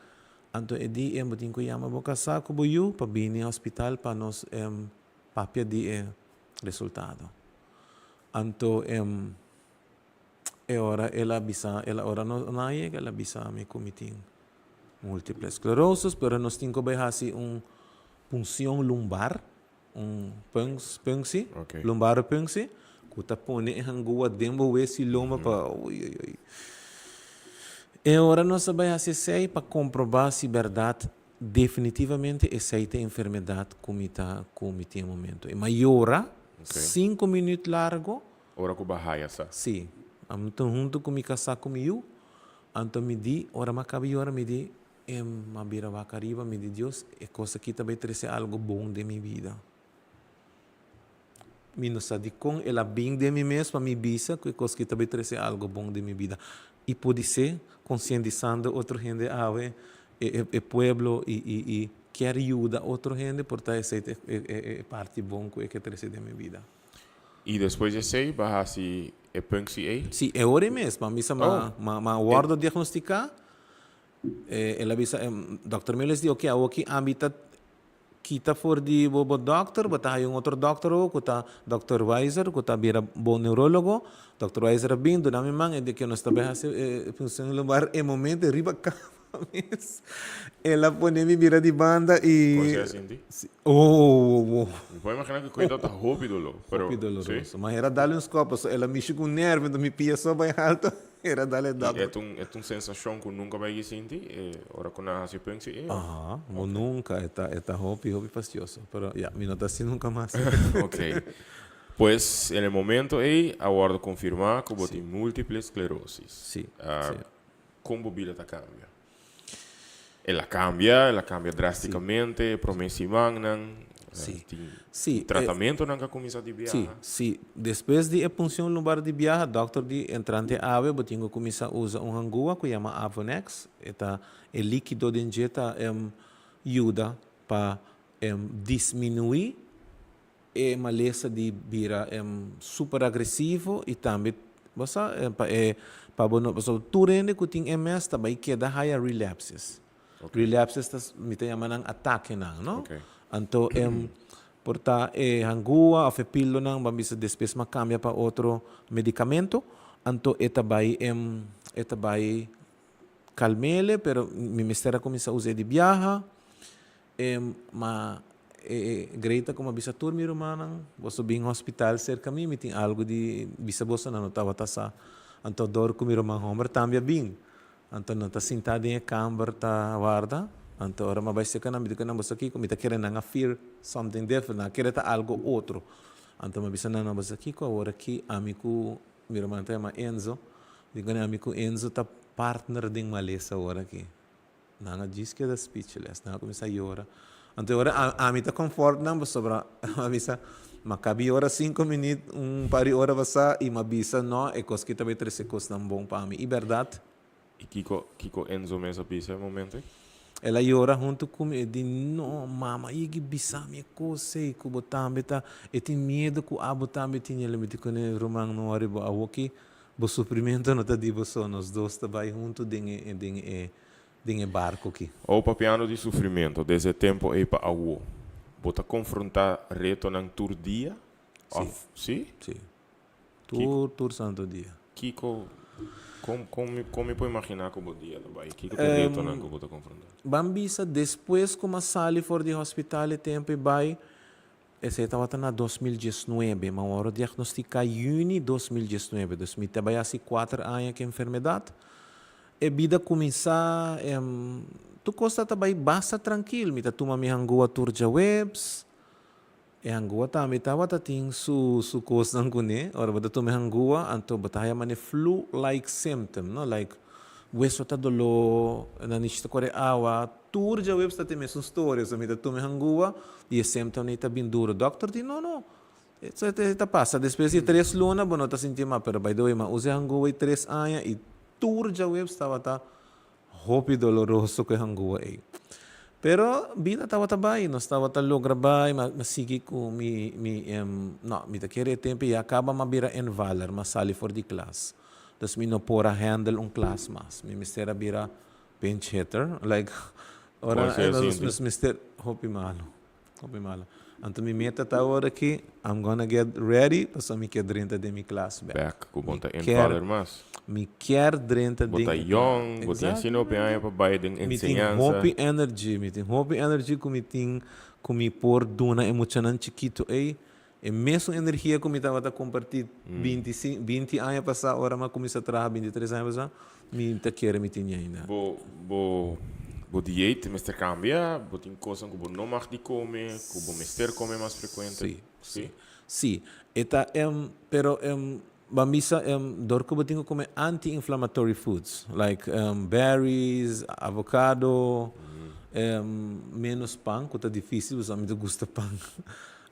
anto e di, bo tin ku yama bo kasá ku bo yu pa bini hospital pa nos papia di e resultado. Anto E ora el a bisa, el a ora nos a yega el a bisa mi ku mi tin multiple sclerosis, pero nos tin ku bai hasi un puncion lumbar, un punctie, lumbare punctie, ku ta pone e hangua den bo wesi lomba pa ui ui ui. E ora nos a bai hasi esei pa komproba si bèrdat definitivamente esei ta e enfermedat ku mi ta ku mi tin e momento. E mayora sinku minüt largo. Ora ku bo a haya sa. Sí. Ami ta huntu ku mi kasá ku mi yu. Anto mi di, ora mi a kaba yora, mi di, Em, mi a bira wak ariba, mi di, Dios, e kos aki ta bai trese algu bon den mi bida. Mi no sa dikon el a bin den mi mes pa mi bisa ku e kos aki ta bai trese algu bon den mi bida. I podisé, konsientisando otro hende awe, e e pueblo i i i kier yuda otro hende, por ta esei ta e e e parti bon ku e ke trese den mi bida. I despues di esei bo a hasi e punctie ei? Sí, e ora ei mes. Bo a bisa ma ma wòrdu diagnostiká. El a bisa, dòkter Meles di, oke, awoki ami ta kita for di bo bo dòkter, bo ta haña un otro dòkter awo ku ta dòkter Weiser, ku ta bira bo neurólogo. Dòkter Weiser a bin, duna mi man, e di ke nos ta bai hasi e punción lumbar e momento riba kama. Mes. El a pone mi bira di banda y. Con sea sinti? Si. Oh, oh. Mi por imagina cu cuenta ta hopi dolor. Pero, Hopi doloroso. Si? Ma era dale un scop, pasobra el a mishi cu un nervio, enton mi pia so bay alto, era dale dòkter. Y e ta un, e ta un sensacion cu nunca bay ki sinti, e ora cu nan a haci punctie ey? Aha, bo nunca, e ta, e ta hopi, hopi fastioso. Pero ya, mi no ta haci nunca mas. Ok. Pues, en e momento ey a wordo confirma cu bo tin multiple sclerosis. Si, si. Kon bo bida ta kambia? El a kambia, el a kambia drástikamente, e promé simannan, tin tratamentonan ku a kuminsá di biaha. Sí, sí. Despues di e punshon lumbar di biaha, dòkter di entrante awe bo tin ku kuminsá usa un hangua ku yama Avonex. E ta e líkido den dje ta yuda pa disminuí E malesa di bira super agresivo y tambe bo sa pa e pa bo no pasobra tur hende cu tin MS ta bay keda haya relapses. Relapses ta mi ta yama nan atakenan no. Anto. Por ta e hangua of e pildonan, ban bisa despues m'a cambia pa otro medicamento, anto e ta bay e ta bay calmele, pero mi mester a cuminsa us'e di biaha. Ma e Greta como a bisa tur mi rumannan, boso bin hospital cerca mi, mi tin algo di bisa boso, nan no tabata sa. Anto dor cu mi ruman homber tambe a bin. Anto nan ta sintá den e kamber ta warda. Anto ora mi a bai serka nan, mi di ku nan, Boso kiko? Mi ta kere nan a feel something different, nan a kere ta algo otro. Anto mi a bisa nan, No, boso kiko? Awor aki ami ku mi ruman ta yama Enzo, mi di ku nan, ami ku Enzo ta partner den malesa awor aki. Nan a djis keda speechless, nan a kuminsá yora. Anto e ora ami ta comfort nan pasobra mi a bisa, mi a kabi yora sinku minüt, un par di ora pasá i mi a bisa no, e kos ki ta bai trese kosnan bon pa mi. I bèrdat. I kiko kiko Enzo mes a bisa e momento ei? El a yora huntu ku mi, e di, No, mama a yegi bisa mi e kos ei ku bo tambe ta, e tin miedu ku abo tambe tin el. Mi di kuné, Ruman, no wòri bo, awoki bo sufrimentu no ta di bo so, nos dos ta bai huntu den e den e den e barco ki. O papiando di sufrimento, desde e tempo ei pa awo, bo ta confronta retonan tur dia? Si. Of, si? Si. Tur, tur santo dia. Kiko, con, con mi, con mi por imagina cu bo dia ta bai? Kiko ta e retonan cu bo ta confronta? Ban bisa despues cu m'a sali for di hospital e tempo ei bai, Esei tabata na 2019, ma wòrdu diagnostiká yüni 2019, dus mi ta bai hasi kuater aña ku e enfermedat. E bida kuminsá, tur kos ta bai basta trankil, mi ta tuma mi hangua tur djaweps, e hangua tambe tabata tin su su kosnan kuné, ora bo ta tuma e hangua anto bo ta haya manera flu-like symptom, no, like weso ta doló, nanishi ta kore awa, Tur djaweps ta tin mesun storia, so mi ta tuma e hangua y e symptomnan ta bin duro. Doctor di no no, e ta pasa despues di tres luna bo no ta sinti mas, pero by the way mi a usa e hangua ei 3 aña y tur djaweps tabata hopi doloroso cu e hangua ei. Pero bida tabata bay, nos tabata logra bay, mi a sigui cu mi mi no mi ta kere e tempo ya caba mi a bira invaler, mi a sali for di klas, dus mi no por a handle un klas mas, mi mester a bira pinch hitter, like ora nos mester hopi malo, hopi malo. Anto mi meta ta awor aki, I'm gonna get ready pasobra mi kier drenta den mi klas bek. Bek, ku bo ta invaler mas. Mi kier drenta den. Bo ta yong, bo tin asina hopi aña pa bai den enseñansa. Mi tin hopi energy, mi tin hopi energy ku mi tin, ku mi por duna e muchanan chikito ei. E mesun energia ku mi tabata kompartí 20 aña pasá ora mi a kuminsá traha 23 aña pasá, mi ta kere mi tin ainda. Bo bo bo dieet mester kambia? Bo tin kosnan ku bo no mag di kome, ku bo mester kome mas frekuente? Sí, sí. Sí, e ta pero ban bisa dor ku bo tin ku kome anti-inflammatory foods like berries, avocado, menos pan ku ta difisil pasobra mi ta gusta pan.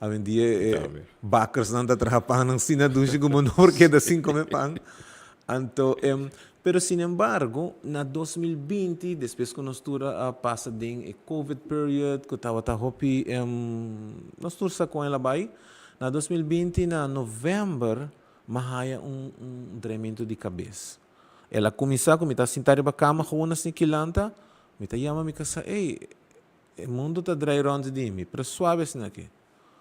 Awendia e bakersnan ta traha pannan asina dushi ku bo no por keda sin kome pan. Anto, pero sinembargo, na 2020, despues ku nos tur a pasa den e covid period ku tabata hopi, nos tur sa kon el a bai, na 2020 na novèmber mi a haya un draimentu di kabes. El a kuminsá ku mi ta sinta riba kama gewoon asina kilanta, mi ta yama mi kasá, ey, E mundu ta drai rònt di mi, pero suave asina aki.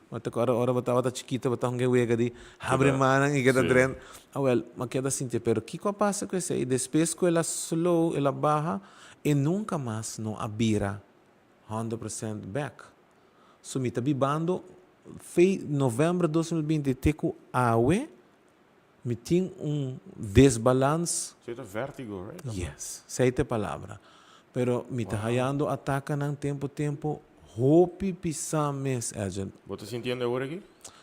Bo ta kòrda ora bo tabata chikito, bo ta hunga e wega di habri mannan i keda drenta. Awèl, mi a keda sinti, pero kiko a pasa ku esei? Despues ku el a slow, el a baha, e nunka mas no a bira 100% bèk. So mi ta bibando fe novèmber 2020 te ku awe, mi tin un desbalans. Esei ta vertigo, right? Yes, esei ta e palabra. Pero mi ta hayando atakanan tempo tempo hopi pisá mes, Edjean. Bo ta sintiendo awor aki?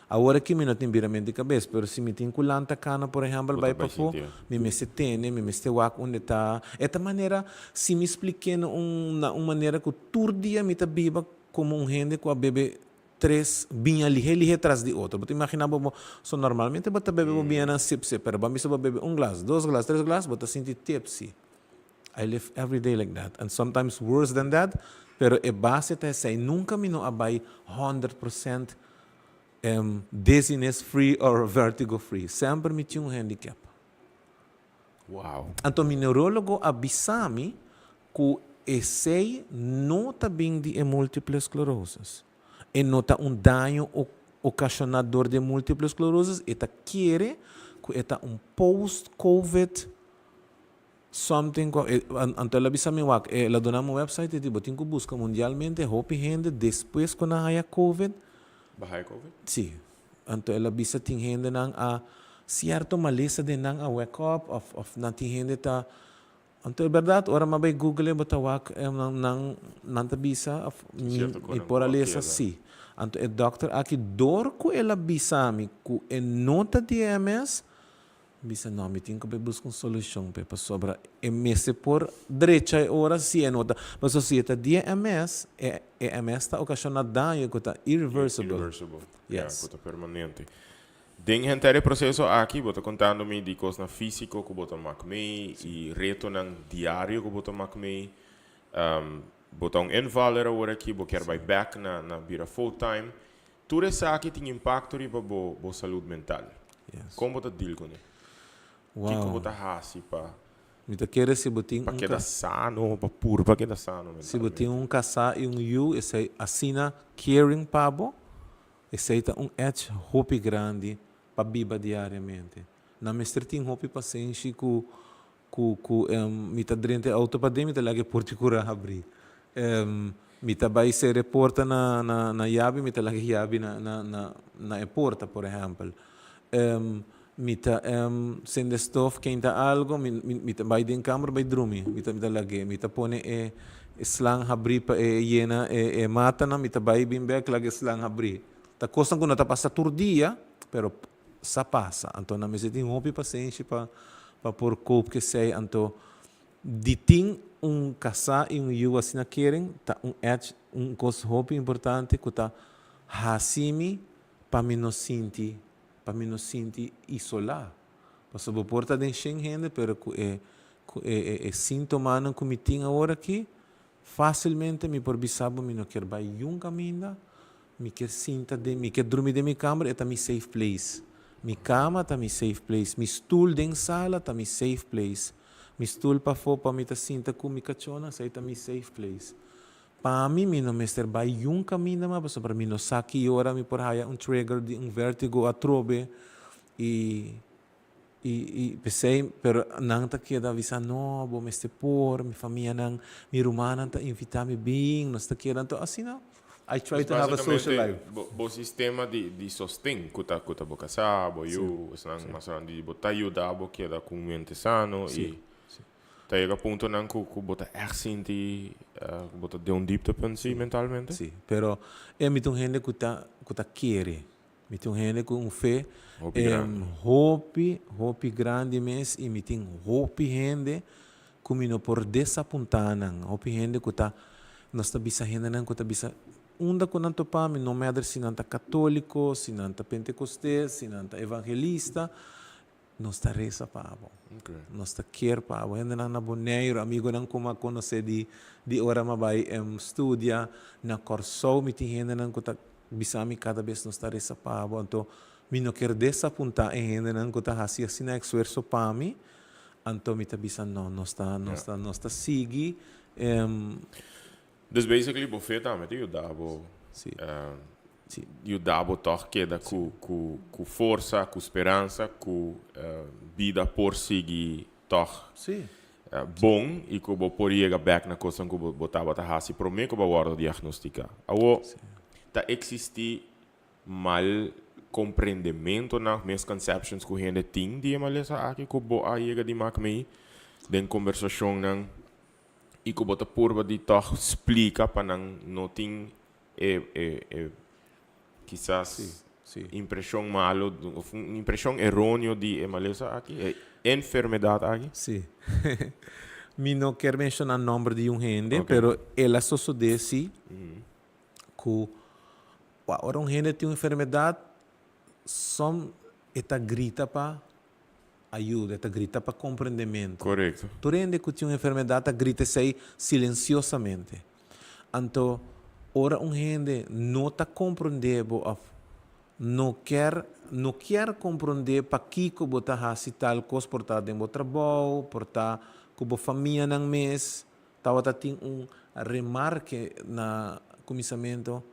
Awor aki mi no tin birament di kabes, pero si mi tin ku lanta kana, por ehèmpel, bai pafó, mi mester tene, mi mester wak unda e ta. E ta manera, si mi splik'é na un na un manera ku tur dia mi ta biba komo un hende ku a bebe tres biña lihé lihé tras di otro. Bo ta imaginá bo bo, so normalmente bo ta bebe bo biñanan sip sip, pero bo a bisa bo bebe un glas, dos glas, tres glas, bo ta sinti tipsy. I live every day like that and sometimes worse than that, pero e base ta esei, nunca mi no a bai 100% dizziness free or vertigo free, semper mi tin un handicap. Wow. Anto mi neurologo a bisa mi cu esey no ta bin di e multiple sclerosis. E no ta un daño okashoná dor di e multiple sclerosis, e ta kere ku e ta un post covid something ku anto el a bisa mi wak el a duna mi un website e di bo tin ku buska mundialmente hopi hende despues ku nan haya covid. Bo haya covid? Si. Anto el a bisa tin hendenan a sierto malesa den nan a wake up of of nan tin hende ta Anto e berdad ora m'a bay google bo ta wak nan nan ta bisa of mi mi por a lesa si. Anto e dokter aki dor ku el a bisa mi ku e no ta di MS, mi bisa no mi tin ku bay buska un solushon p'e pasobra e mester por drecha e ora si e no ta pasobra si e ta di MS e e MS ta okashona daño ku ta irreversible. Irreversible, ya, Yes. ku ta permanente. Den henter e proseso aki bo ta kontando mi di kosnan físiko ku bo ta mak mee i retonan diario ku bo ta mak mee. Bo ta un invaller awor aki, bo kier bai bèk na na bira full time. Tur esaki tin impakto riba bo bo salud mental. Kon bo ta deal kuné? Kiko bo ta hasi pa Mi ta kere si bo tin pa un keda ka. sano, pa purba keda sano Si bo tin mentalmente? un kasá i un yu, esei asina caring pa bo. Esei ta un edge hopi grandi pa biba diariamente. Nan mester tin hopi pasenshi ku ku ku mi ta drenta e auto paden mi ta laga e porta kura habri. Mi ta bai sera e porta na na na yabi mi ta laga e yabi na na na na e porta por ehempel. Mi ta sende stof keinta algo mi mi ta bai den kamber bai drumi mi ta mi ta lag'é mi ta pone e e slang habrí pa e yena e e matanan mi ta bai bin bek laga e slang habrí ta kosnan ku no ta pasa tur dia pero sa pasa anto nan mester tin hopi pasenshi pa pa por cope ku esei anto di tin un kasá i un yu asina keren ta un edge un kos hopi importante ku ta hasi mi pa mi no sinti pa mi no sinti isolá. Pasobra bo por ta den shen hende, pero ku e ku e e e síntomanan ku mi tin awor aki, fásilmente mi por bisa bo mi no kier bai yun kaminda, mi kier sinta den mi kier drumi den mi kamber, e ta mi safe place. Mi kama ta mi safe place, mi stul den sala ta mi safe place, mi stul pafó pa mi ta sinta ku mi kachónan, esei ta mi safe place. Pa mi, mi no mester bai yun kaminda mas pasobra mi no sa ki ora mi por haya un trigger di un vertigo atrobe i i i p'esei pero nan ta keda bisa no bo mester por mi famianan mi rumannan ta invita mi bin nos ta keda anto asina I try to have a social life. Bo bo sistema di di sosten ku ta ku ta bo kasá bo yu esnan mas grandi di bo ta yuda bo keda ku un mente sano i Ta yega puntonan ku ku bo ta ègt sinti ku bo ta den un dieptepunt si mentalmente? Sí, pero e mi ta un hende ku ta ku ta kere. Mi ta un hende ku un fe Hopi grandi. hopi, hopi grandi mes i mi tin hopi hende ku mi no por desapuntá nan. Hopi hende ku ta, nos ta bisa hendenan ku ta bisa unda ku nan topa mi, no matter si nan ta katóliko, si nan ta pentekostes, si nan ta evangelista, Nos ta resa pa bo. Nos ta kier pa bo. Hendenan na Boneiru, amigonan ku mi a konosé di di ora mi a bai studia na Kòrsou, mi tin hendenan ku ta bisa mi kada bes nos ta resa pa bo. Anto mi no kier desapuntá e hendenan ku ta hasi asina esfuerso pa mi. Anto mi ta bisa no, nos ta nos ta nos ta sigui. Dus basically bo fe tambe ta yuda bo. Yuda bo tòg keda ku ku ku forsa, ku speransa ku bida por sigui tòg bon i ku bo por yega bèk na kosnan ku bo bo tabata hasi promé ku bo a wòrdu diagnostiká. Awor, ta eksistí mal komprendementonan, misconceptions ku hende tin di e malesa aki ku bo a yega di mak mei den kombersashonnan i ku bo ta purba di tòg splika pa nan no tin e e e kisas impreshon malo of un impreshon eroneo di e malesa aki, e enfermedat aki? Sí. Mi no kier menshoná nòmber di un hende, pero el a sosodé sí ku ora un hende tin un enfermedat, som e ta grita pa ayuda, e ta grita pa komprendementu. Korekto. Tur hende ku tin un enfermedat ta grita esei silensiosamente. Anto, ora un hende no ta komprondé bo òf no kier no kier komprondé pakiko bo ta hasi tal kos, por ta den bo trabou, por ta ku bo famianan mes, tabata tin un remarke na kuminsamentu.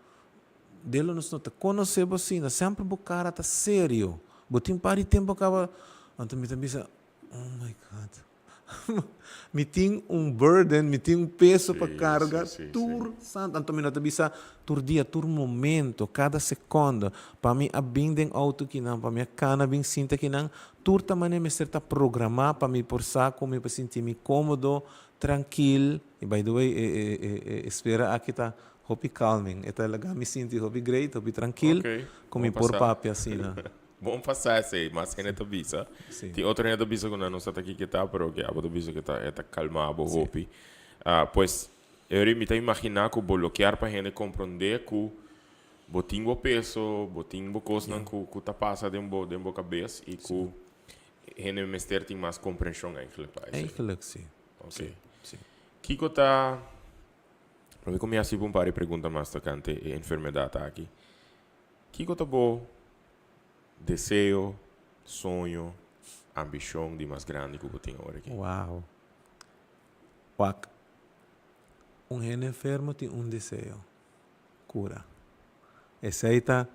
Delo nos no ta konosé bo asina, semper bo kara ta serio. Bo tin par di tempu kaba, anto mi ta bisa, oh my God, mi tin un burden, mi tin un peso pa karga tur santu. Anto mi no ta bisa tur dia, tur momento, kada sekondo. Pa mi a bin den outo kinan, pa mi a kana bin sinta kinan, tur ta manera mester ta programá pa mi por sa ku mi por sinti mi kómodo, trankil. I by the way, e e e espera aki ta hopi calming. E ta laga mi sinti hopi great, hopi trankil, ku mi por papia asina. Bon pa sa esei, mas hende ta bisa. Tin otro hende ta bisa ku nan no sa ta kiko e ta, pero ke abo ta bisa ku e ta kalma bo hopi. Pues, Eury, mi ta imaginá ku bo lo kier pa hende komprondé ku bo tin bo peso, bo tin bo kosnan ku ta pasa den bo den bo kabes i ku hende mester tin mas komprenshon eigenlijk pa esei. Eigenlijk si. Oké. Kiko ta, lo mi kuminsá hasi bo un par di pregunta mas tokante e enfermedat aki. Kiko ta bo deseo, soño, ambishon di mas grandi ku bo tin awor aki? Wow. Wak, un hende enfermo tin un deseo, kura. Esei ta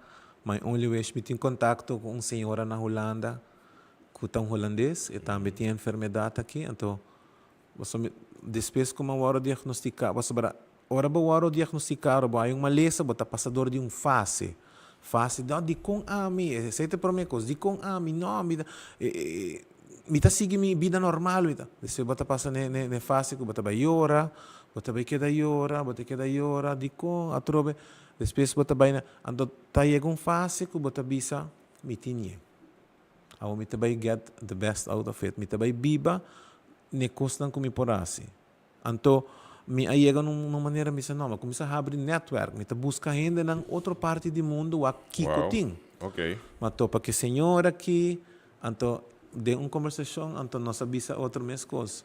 my only wish. Mi tin kontakto ku un señora na Hulanda ku ta un hulandes, e tambe tin e enfermedat aki, anto Pasobra despues ku mi a wòrdu diagnostiká, pasobra ora bo wòrdu diagnostiká ora bo hay un malesa bo ta pasa dor di un fase. Fase di, oh dikon ami? Esei ta e promé kos, dikon ami? No, mi ta mi ta sigui mi bida normal, mi ta. Despues bo ta pasa n'e n'e fase ku bo ta bai yora, bo ta bai keda yora, bo ta keda yora, dikon atrobe. Despues bo ta bai na, anto ta yega un fase ku bo ta bisa mi tin ñe. Awor mi ta bai get the best out of it. Mi ta bai biba n'e kosnan ku mi por hasi. Anto, mi a yega na un manera mi bisa, no, mi a kuminsá habri netwerk. Mi ta buska hendenan otro parti di mundu wak kiko tin. Mi a topa ku e señor aki, anto den un kombersashon, anto nos a bisa otro mes kos.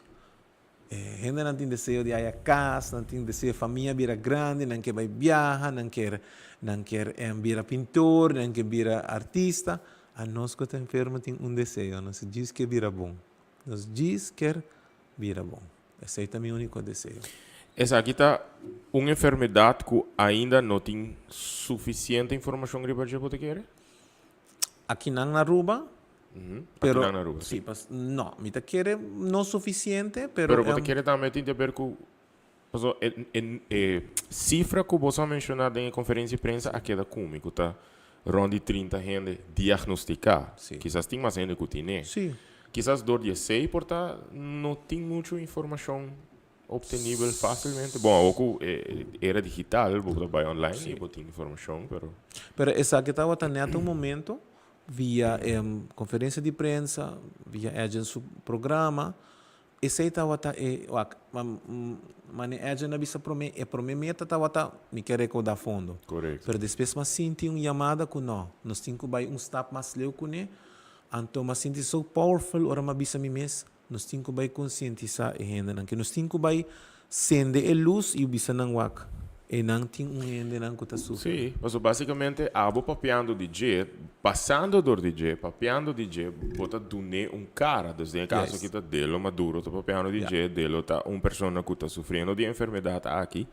E hendenan tin deseo di haya kas, nan tin deseo famia bira grandi, nan ke bai biaha, nan ker nan ker bira pintor, nan ke bira artista. Anos ku ta enfermo tin un deseo, nos djis ke bira bon. Nos djis ker bira bon. Esei ta mi uniko deseo. Esaki ta un enfermedat ku ainda no tin sufisiente informashon riba dje, bo ta kere? Akinan na Aruba, Pero, Akinan na Aruba, sí. Pas, no, mi ta kere no suficiente, pero... Pero bo ta kere tambe tin di haber ku, paso e, e, e sifra ku boso a menshoná den e konferensia di prensa a keda ku mi, ku ta rònt di 30 hende diagnostiká. Sí. Kisas tin mas hende ku tin'é. Sí. Kisas dor di esei por ta no tin muchu informashon obtenibel fásilmente. Bon, awor ku e era digital, bo ta bai online i bo tin informashon, pero. Pero esaki tabata nèt un momento Via e conferencia di prensa, via Edjean su programa, esey tabata e, wak, mane Edjean a bisa prome, e prome meta tabata mi ke recauda fondo. Correcto. Pero despues m'a sinti un yamada cu no, nos tin cu bay un stap mas leu cune, anto m'a sinti so powerful ora m'a bisa mi mes, Nos tin ku bai konsientisá e hendenan ke nos tin ku bai sende e lus i bisa nan wak e nan tin un hendenan ku ta sufri. Sí, pasobra básikamente abo papiando di dje, pasando dor di dje, papiando di dje, bo ta dun'é un kara. Dus den e kaso aki ta Delo Maduro ta papiando di dje, Delo ta un persona ku ta sufriendo di e enfermedat aki.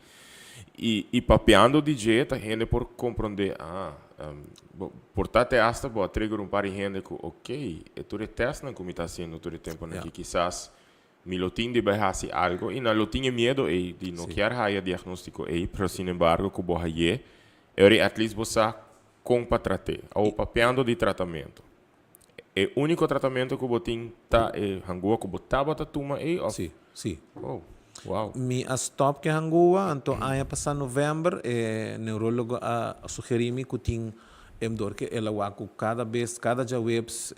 I i papiando di dje ta hende por komprondé, ah, bo por ta te asta bo a trigger un par di hende ku ok, e tur e tèstnan ku mi ta hasiendo tur e tempunan aki kisas mi lo tin di bai hasi algo i nan lo tin e miedo ei di no kier haya diagnóstiko ei, pero sinembargo ku bo hay'é e ora ei at least bo sa kon pa trat'é. Awor papiando di tratamentu, e úniko tratamentu ku bo tin ta e hangua ku bo tabata tuma ei òf? Sí, sí. Oh, wow. Mi a stòp ku e hangua, anto aña pasá novèmber e neurólogo a sugerí mi ku tin e dor ke el a wak ku kada bes, kada djaweps,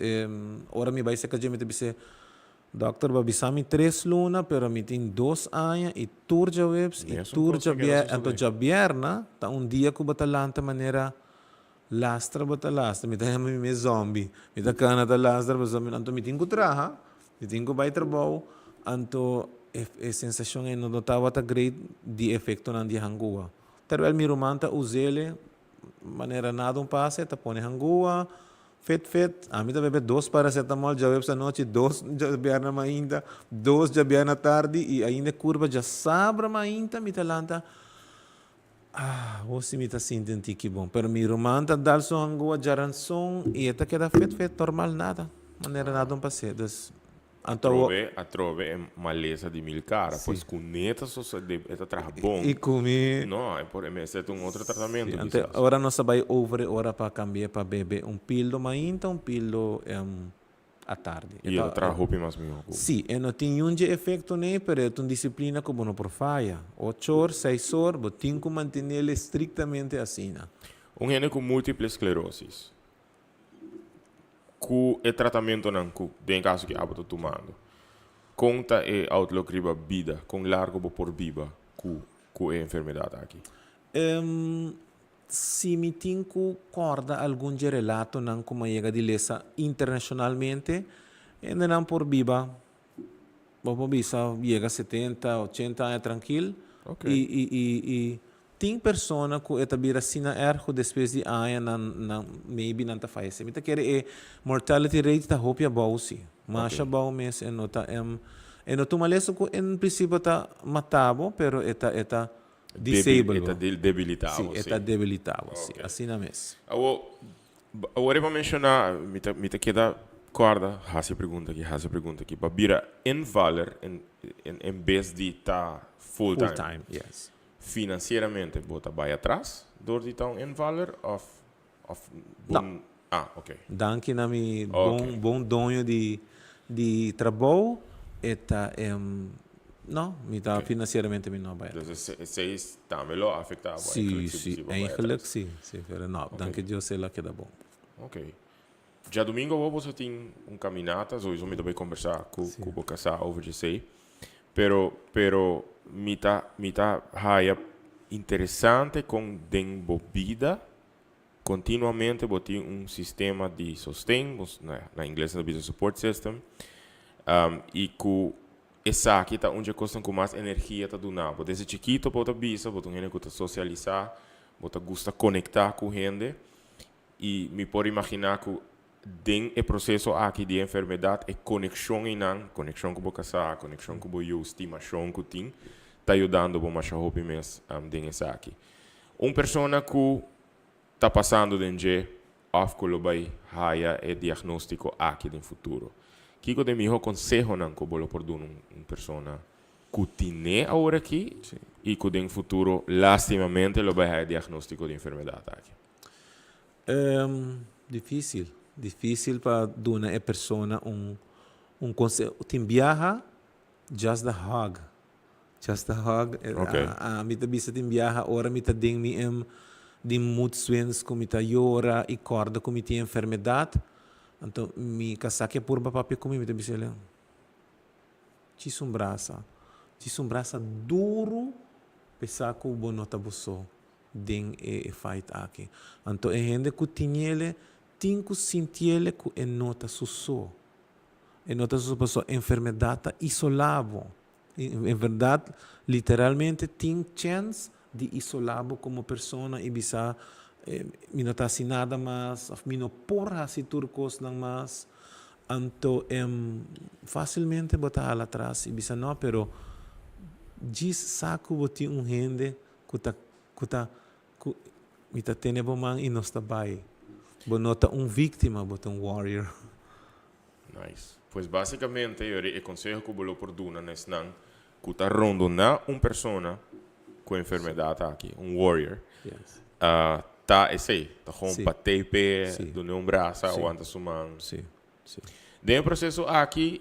ora mi bai serka dje mi ta bis'é, Dòkter bo a bisa mi tres luna pero mi tin dos aña i tur djaweps i tur djabièrnè, anto djabièrnè ta un dia ku bo ta lanta manera Lastra bo ta lastra, mi ta yama mi mes zombi. Mi ta kana ta lastra pasobra anto mi tin ku traha, mi tin ku bai trabou, anto e e sensashon ei no tabata great di efektonan di hangua. Terwel mi ruman ta us'el manera nada un pasa, e ta pone hangua, fet fet, ami ta bebe dos paracetamol djaweps anochi, dos djabièrnè mainta, dos djabièrnè tardi i ainda e kurba djasabra mainta mi ta lanta. Ah, awor si mi ta sinti un tiki bon. Pero mi ruman ta dal su hangua djaranson i e ta keda fet fet, normal, nada. Manera nada un pas'é. Dus, anto awor. Atrobe, atrobe e malesa di mil kara. Pues ku ne ta sosodé, e ta traha bon. I ku mi. No, e por, e mester ta un otro tratamentu Si, anto kisas. ora nos a bai over e ora pa kambi'é pa bebe un pildo mainta, un pildo atardi. I e ta traha hopi mas mihó ku. Sí, e no tin yun dje efekto n'e, pero e ta un disiplina ku bo no por faya. Ocho or, seis or, bo tin ku mantenel estriktamente asina. Un hende ku múltiple sklerosis, ku e tratamentonan ku den e kaso ki abo ta tumando, kon ta e outlook riba bida? Kon largo bo por biba ku ku e enfermedat aki? Si mi tin ku kòrda algun dje relatonan ku mi a yega di lesa internashonalmente, hendenan por biba, bo por bisa yega 70, 80 aña trankil. I i i i tin persona ku e ta bira asina erg ku despues di aña nan nan maybe nan ta fayesé. Mi ta kere e mortality rate ta hopi abou si, masha abou mes e no ta e no tuma lesa ku en prinsipio ta mata bo pero e ta e ta Disable E ta debilita bo, si. E ta debilita bo, si. Asina mes. Awor, awor e bo menciona, mi ta, mi ta keda corda haci e pregunta aki, haci e pregunta aki. Pa bira invaller en, en, en bes di ta full time. Full time, yes. Financieramente bo ta bay atras door di ta un invaller of, of bo. No. Ah, ok. Danki na mi bon, bon doño di, di trabou, e ta, no, mi ta financieramente mi no a bai atras. Dus esei tambe lo a afecta bo eigenlijk si, si bo bai atras. Eigenlijk si, si, pero no, danki Dios el a keda bon. Ok. Djadumingo awor boso tin un caminata, sowieso mi ta bai conversa cu, cu bo casa over djesei, pero, pero mi ta, mi ta haya interesante con den bo bida Continuamente bo tin un sistema di sosten, na ingles nan ta bisa support system, y cu esaki ta un dje cosnan cu mas energia ta duna bo. Desde chikito bo ta bisa, bo ta un hende cu ta socialisa, bo ta gusta conecta cu hende, y mi por imagina cu den e proceso aki di e enfermedad e conexion eynan, conexion cu bo casa, conexion cu bo yu, stimacion cu tin, ta yudando bo masha hopi mes den esaki. Un persona ku ta pasando den dje òf ku lo bai haya e diagnóstiko aki den futuro. Kiko ta e mihó konsehonan ku bo lo por duna un persona ku tin'é aworakí i ku den futuro lástimamente lo bai haya e diagnóstiko di enfermedat aki? Difísil. Difísil pa duna e persona un konseho. Tin biaha just the hug. Just a hug. Mi ta bisa tin biaha ora mi ta den mi di mood swings ku mi ta yora i kòrda ku mi tin enfermedat. Anto mi kasá ke purba papia ku mi, mi ta bisa el, Djis un brasa. Djis un brasa duru p'e sa ku bo no ta bo so den e fight aki. Anto e hende ku tin'el tin ku sintiel ku e no ta su so. E no ta su so pasobra enfermedat ta isolá bo. En berdad, literalmente tin chens di isolá bo komo persona i bisa, Mi no ta hasi nada mas òf mi no por hasi tur kosnan mas. Anto fásilmente bo ta hala atras i bisa, No, pero djis sa ku bo tin un hende ku ta ku ta ku mi ta tene bo man i nos ta bai. Bo no ta un víktima, bo ta un warrior. Nice. Pues basicamente yori e conseho cu bo lo por duna na esnan cu ta rondona un persona cu enfermedad aki, un warrior, ta esey, ta gewoon pa tape, duna un brasa, wanta su man. Den e proceso aki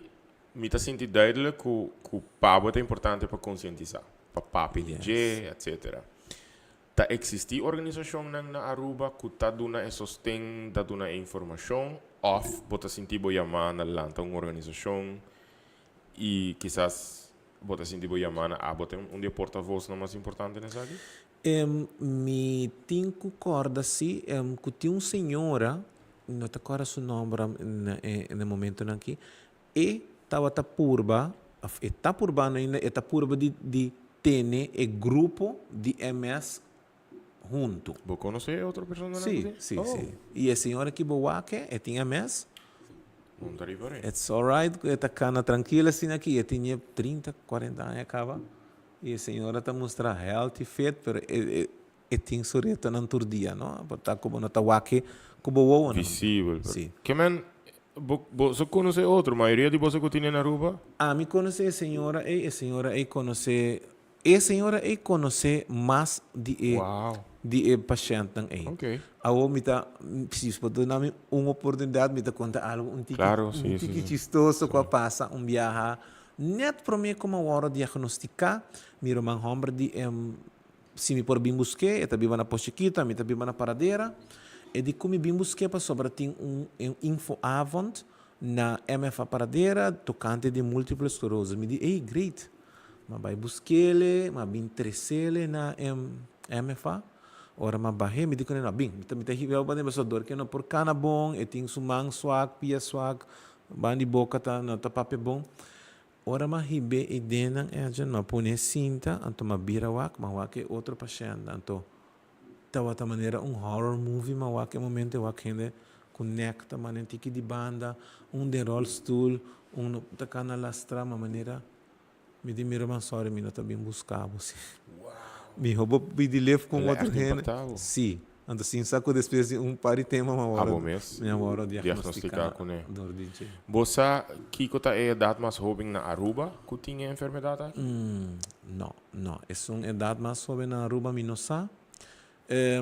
mi ta sinti duidelijk cu cu pa bo ta importante pa concientisa, pa papia di dje, etcetera. Ta existi organisacionnan na Aruba cu ta duna e sosten, ta duna e informacion of bo ta sinti bo yama na lanta un organisacion y kisas bo ta sinti bo yama na abo ta un di e portavoznan mas importante na esaki? Mi tin cu corda si cu tin un señora, no ta corda su nomber na e momentonan aki, E tabata purba, of e ta purbando ainda, e ta purba di di tene e grupo di MS huntu. Bo konosé e otro personanan ku tin? Si, si, si. I e señora ki bo wak e tin MS. No ta riba rei. It's alright ku e ta kana trankil asina aki, e tin e 30, 40 aña kaba. I e señora ta mustra healthy, fit, pero e. e tin su retonan tur dia, no? Por ta ku bo no ta wak e ku bo wowonan. Visibel. Si. Ke men, bo boso konosé otro? Mayoria di boso ku tin na Aruba? Ami konosé e señora ei, e señora ei konosé, e señora ei konosé mas di e di e pashèntnan ei. Awor mi ta, si bo duna mi un oportunidat mi ta konta algu un tiki un tiki chistoso ku a pasa un biaha nèt promé ku mi a wòrdu diagnostiká, mi ruman hòmber di si mi por bin busk'é, e ta biba na Pos Chikito, ami ta biba na Paradera, e di ku mi bin busk'é pasobra tin un infoavond na MFA Paradera tokante di multiple sclerosis. Mi di, ey, great! M'a bai busk'ele, m'a bin tres'ele na MFA. Ora m'a bah'é, mi di kuné, no, bin, mi ta mi ta hiba bo pasobra dor ke no por kana bon, e tin su man swak, pia swak, banda di boka ta no ta papia bon. Ora m'a hib'é e dennan ejen, m'a pone sinta, anto m'a bira wak, m'a wak e otro pashènt, anto tabata manera un horror movie m'a wak e momento e wak hende ku nèk ta manda un tiki di banda, un den ròlstul, un no ta kana lastra, ma manera mi di mira man sòri mi no ta bin buska bo si. Mihó bo pidi lef ku un otro hende. Sí. Anto sin sa ku despues di un par di tema mi a wòrdu mi a wòrdu diagnostiká dor di dje. Bo sa kiko ta e edat mas hóben na Aruba ku tin e enfermedat aki? No, no. Esun edat mas hóben na Aruba mi no sa.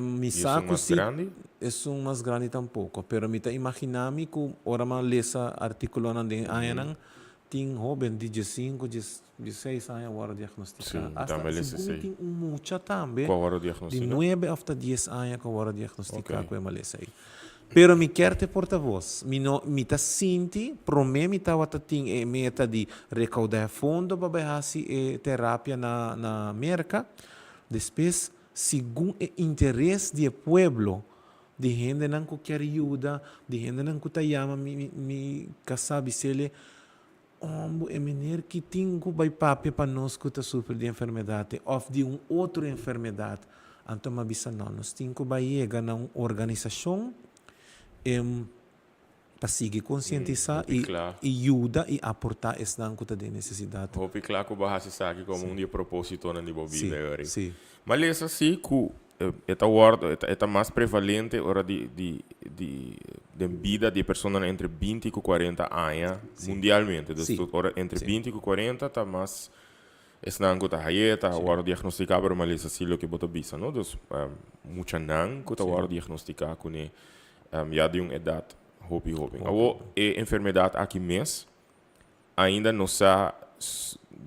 Mi sa ku si. I esun mas grandi? Esun mas grandi tampoko. Pero mi ta imaginá mi ku ora mi a lesa artíkulonan den e añanan, tin hóben di diesinku, dieseis aña wòrdu diagnostiká. Sí, mi tambe lesa esei. Hasta segun tin un mucha tambe Ku a wòrdu diagnostiká? di nuebe òf ta dies aña ku a wòrdu diagnostiká ku e malesa ei. Pero mi kier ta e portavoz. Mi no, mi ta sinti, promé mi tabata tin e meta di rekoudá e fondo pa bai hasi e terapia na na Merka. Despues, segun e interes di e pueblo, di hendenan ku kier yuda, di hendenan ku ta yama mi, mi, mi kasá bis'el, Ombo, e meneer ki tin ku bai papia pa nos ku ta sufri di enfermedat òf di un otro enfermedat. Anto mi a bisa, No, nos tin ku bai yega na un organisashon pa sigui konsientisá i yuda i aportá esnan ku ta den nesesidat. Hopi kla ku bo a hasi esaki komo un di e propósitonan di bo bida, Yori. Sí, sí. Ma lesa si ku E ta wòrdu, e ta mas prevalente ora di di di den bida di e personanan entre binti ku kuarenta aña mundialmente. Dus ora entre binti ku kuarenta ta mas esnan ku ta haye ta wòrdu diagnostiká pero malesa si loke bo ta bisa no. Dus muchanan ku ta wòrdu diagnostiká kuné ya di un edat hopi hopi. Awor e enfermedat aki mes Ainda no sa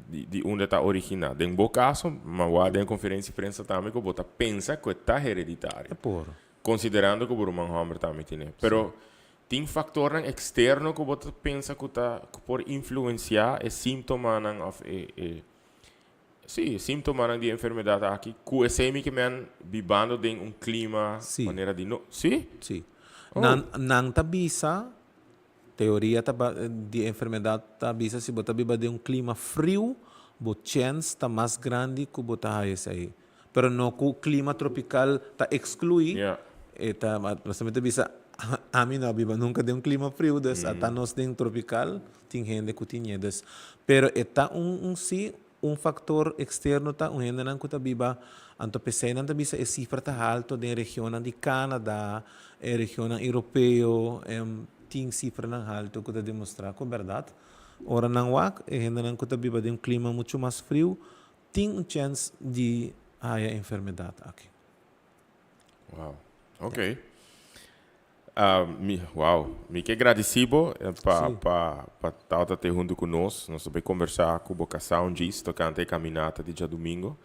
di unda ta origina. Den bo caso, ma wak den conferencia di prensa tambe cu bo ta pensa cu e ta hereditario. E por. Considerando cu bo ruman homber tambe tine. Pero tin factornan externo cu bo ta pensa cu ta cu por influencia e simptomanan of e e si, e simptomanan di e enfermedad aki cu esey mi ke men bibando den un clima manera di no. Si? Si. Nan nan ta bisa Teoria ta di enfermedad ta bisa si bo ta biba den un clima friu, bo chens ta mas grandi cu bo ta haya esey. Pero no cu clima tropical ta exclui, e ta, nos ta bisa, ami no a biba nunca den un clima friu, dus ata nos den tropical tin hende cu tin dus. Pero e ta un un si, un factor externo ta un hendenan cu ta biba, anto p'esey nan ta bisa e cifra ta halto den regionnan di Canada, e regionnan europeo, tin cifranan halto cu ta demostra cu berdad ora nan wak e hendenan cu ta biba den un clima mucho mas friu tin un chens di haya enfermedad aki. Wow, ok. Mi, wow, mi ke gradisí bo pa pa pa tabata te huntu ku nos. Nos ta bai kombersá ku bo kasá un djis tokante e kaminata di djadumingo.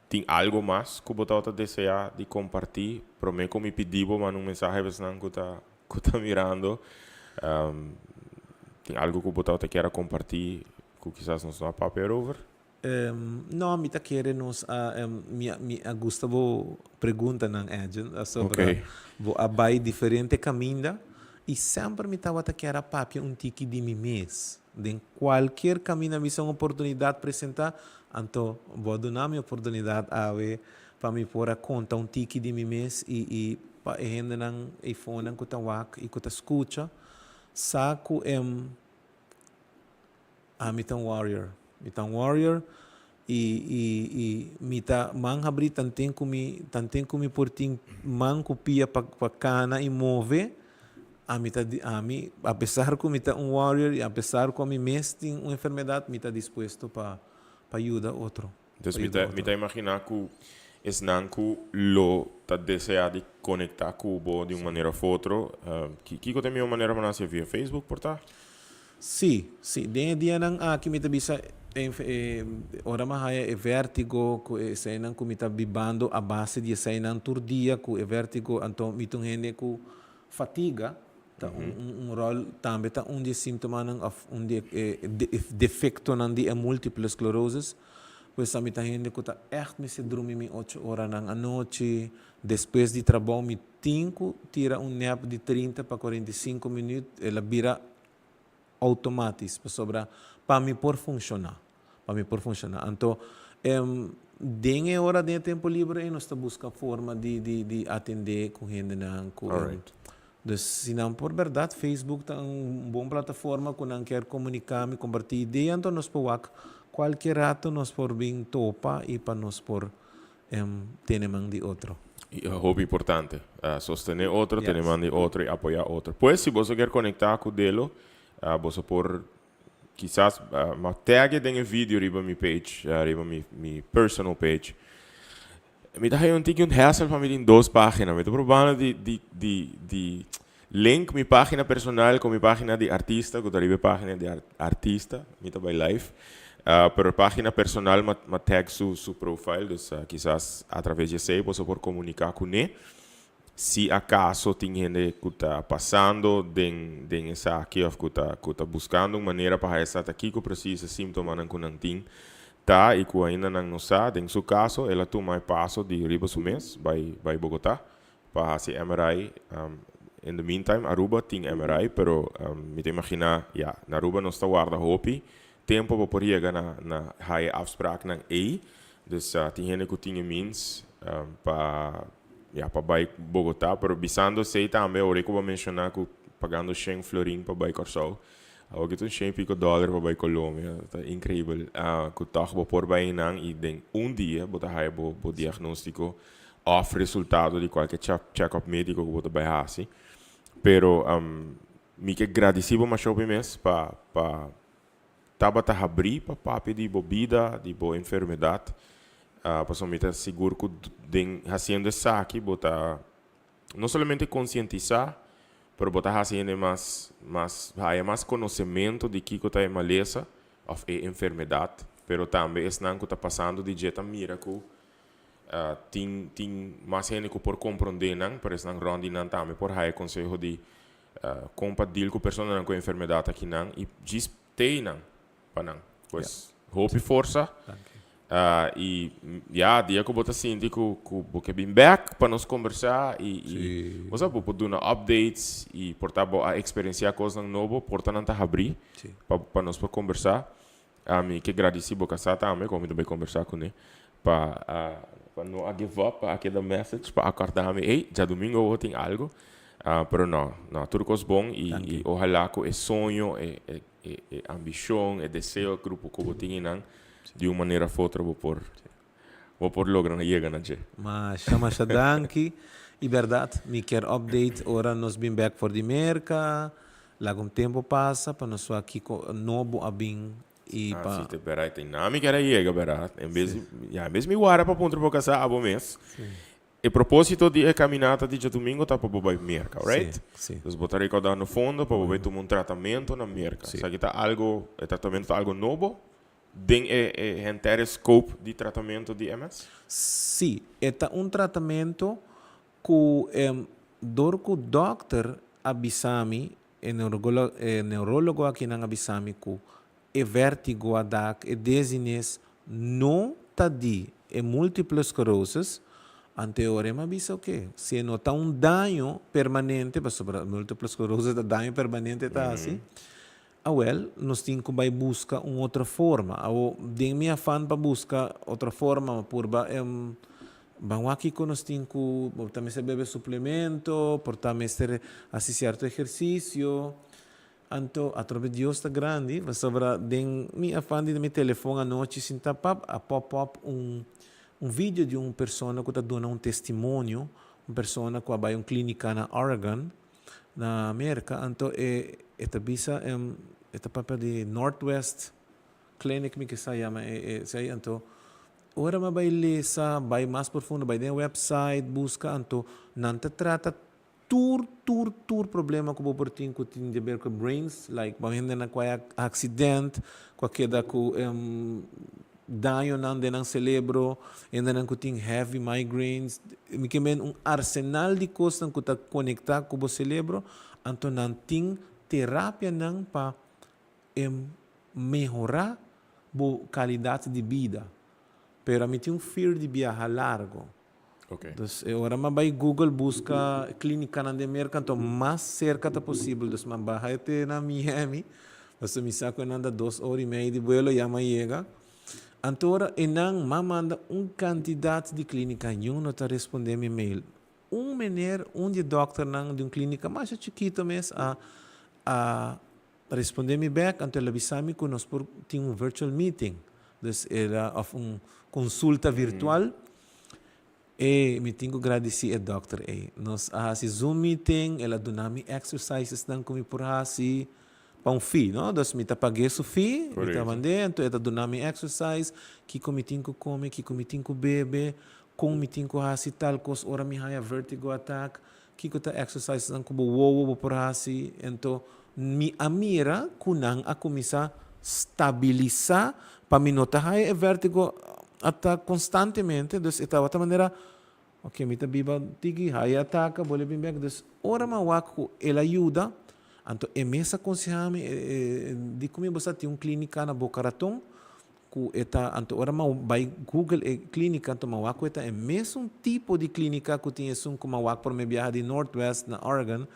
Tin algo mas ku bo tabata deseá di kompartí promé ku mi pidí bo manda un mensahe pa esnan ku ta ku ta mirando? Tin algo ku bo tabata kier a kompartí ku kisas nos no a papia erover? No, mi ta kere nos a, mi a, mi a gusta bo preguntanan, Edjean, pasobra bo a bai diferente kaminda i semper mi tabata kier a papia un tiki di mi mes. Den kualkier kaminda mi sa un oportunidat presentá, anto bo a duna mi oportunidat awe pa mi por a konta un tiki di mi mes i i pa e hendenan eifonan ku ta wak i ku ta skucha sa ku. Ami ta un warrior. Mi ta un warrior. I i i mi ta man habrí tanten ku mi tanten ku mi por tin man ku pia pa pa kana i move, ami ta ami apesar ku mi ta un warrior i apesar ku ami mes tin un enfermedat mi ta dispuesto pa pa yuda otro. Entonces mi ta mi ta imaginá ku esnan ku lo ta deseá di konektá ku bo di un manera òf otro, kiko ta e mihó manera pa nan hasié? Via Facebook por ta? Sí, sí. Den e dianan aki mi ta bisa e ora mi a haya e vertigo ku e eseinan ku mi ta bibando a base di eseinan tur dia ku e vertigo anto mi ta un hende ku fatiga ta un un ròl tambe ta un di e síntomanan òf un di e defektonan di e multiple sclerosis. Pues ami ta hende ku ta ègt mester drumi mi ocho oranan anochi. Despues di trabou mi tin ku tira un nap di 30 pa 45 minüt el a bira automatis pasobra pa mi por funciona, pa mi por funciona. Anto den e ora den e tempo liber ei nos ta busca forma di di di atende cu hendenan cu Dus si nan por berdad Facebook ta un bon plataforma cu nan kier comunica mi comparti idea anto nos por wak cualkier rato nos por bin topa y pa nos por tene man di otro. Y hopi importante, sostene otro, tene man di otro y apoya otro. Pues si boso kier conecta cu Delo, boso por kisas ma tag e den e video riba mi page, riba mi personal page. Mi ta haya un tiki un hassle pa mi tin dos pagina. Mi ta probando di link mi pagina personal cu mi pagina di artista, cu ta riba e pagina di artista, mi ta bay live. Pero e pagina personal m'a tag su profile, dus kisas a traves di esey boso por comunica cune. Si acaso tin hende cu ta pasando den esaki of cu ta buscando un manera pa haya sa ta kico precies e simptomanan cu nan tin ta y cu ainda nan no sa, den su caso el a tuma e paso di riba su mes bay Bogota pa haci MRI. In the meantime, Aruba tin MRI, pero mi ta imagina, ya, na Aruba nos ta warda hopi tempo pa por yega na haya afspraaknan ey. Dus tin hende cu tin e means pa, ya, pa bay Bogota, pero bisando esey tambe ora cu bo a menciona cu pagando 100 florin pa bay Corsou, awor ki ta un 100 y pico dollar pa bay Colombia, ta increibel cu toch bo por bay einan y den un dia bo ta haya bo diagnostico of resultado di cualkier check-up medico cu bo ta bay haci. Pero mi ke gradici bo masha hopi mes pa tabata habri pa papia di bo bida, di bo enfermedad, pasobra mi ta sigur cu den haciendo esaki bo ta no solamente concientisa, pero bo ta haci hende mas haya mas conocemento di kico ta e malesa of e enfermedad, pero tambe esnan cu ta pasando di dje ta mira cu tin mas hende cu por compronde nan, pero esnan rond di nan tambe por haya conseho di con pa deal cu personanan cu e enfermedad akinan y djis tei nan pa nan. Pues hopi forsa y ya dia cu bo ta sinti cu bo ke bin bek pa nos combersa y bo sa bo por duna updates y por ta bo a experiencia cosnan nobo, portanan ta habri pa nos por combersa. Ami ke gradici bo casa tambe como mi ta bay combersa cune pa no a give up, pa a keda message, pa acorda mi, ey, djadomingo awo tin algo. Pero no, no, tur cos bon y ojalá cu e soño, e ambicion, e deseo, e grupo cu bo tin eynan, di un manera of otro bo por logra na yega na dje. Masha, masha danki. Y berdad, mi kier update ora nos bin bek for di Merca, laga un tempo pasa pa nos wak kico nobo a bin y pa. Ah, si, berdad. Na mi kier a yega, berdad. En bes di, ya, en bes mi wara pa puntra bo casa abo mes. E proposito di e caminata di djadomingo ta pa bo bay Merca, right? Si, si. Dus bo ta recaudando fondo pa bo bay tuma un tratamento na Merca. Esaki ta algo, e tratamento ta algo nobo den e henter scope di tratamento di MS? Si, e ta un tratamento cu door cu dokter a bisa mi, e neurologo akinan a bisa mi cu e vertigo a dak, e dizziness no ta di e multiple sclerosis, anto e ora e m'a bisa oke, si e no ta un daño permanente, pasobra multiple sclerosis ta daño permanente ta haci, awel, nos tin cu bay busca un otro forma. Awo, den mi afan pa busca otro forma, purba ban wak kico nos tin cu, por ta mester bebe suplemento, por ta mester haci cierto ehercicio. Anto atrobe Dios ta grandi pasobra den mi afan di mi telefon anochi sinta pap a pop up un un video di un persona ku ta duna un testimonio, un persona ku a bai un klinika na Oregon na Merka anto e e ta bisa e ta papia di Northwest Clinic mi kisa yama e esei anto ora mi a bai lesa bai mas profundo bai den e website buska anto nan ta trata Tur tur tur problema ku bo por tin ku tin di ber ku e brains like bo hendenan ku a accident ku a keda ku dañonan den nan celebro hendenan ku tin heavy migraines mi ke men un arsenal di kosnan ku ta konekta ku bo celebro anto nan tin terapianan pa mehora bo kalidat di bida pero ami tin un fear di biaha largo. Ok. Dus e ora m'a bai Google buska klínikanan den Merka anto mas serka ta posibel. Dus m'a baha e te na Miami. Pasobra mi sa ku e nan ta dos ora i mei di buelo ya m'a yega. Anto ora e nan m'a manda un kantidat di klínika niun no ta respondé mi mail. Un meneer, un di e dòkternan di un klínika masha chikito mes a a respondé mi bèk anto el a bisa mi ku nos por tin un virtual meeting. Dus el a òf un konsulta virtual. E mi tin ku gradisí e dòkter ei. Nos a hasi Zoom meeting, el a duna mi exercisesnan ku mi por hasi pa un fee, no? Dus mi ta pag'é su fee, mi ta mand'é, anto e ta duna mi exercise, kiko mi tin ku kome, kiko mi tin ku bebe, kon mi tin ku hasi tal kos ora mi haña vertigo attack, kiko ta exercisesnan ku bo wowo bo por hasi. Anto mi a mira ku nan a kuminsá stabilisá pa mi no ta haña e vertigo attack konstantemente. Dus e tabata manera, ok, mi ta biba tiki, haña e ataka, bolbe bin bèk. Dus ora mi a wak ku el a yuda, anto e mes a konsehá mi, di ku mi bo sa tin un klínika na Boca Raton Ku e ta, anto ora m'a bai google e klínika, anto m'a wak ku e ta e mesun tipo di klínika ku tin esun ku m'a wak promé biaha di Northwest na Oregon.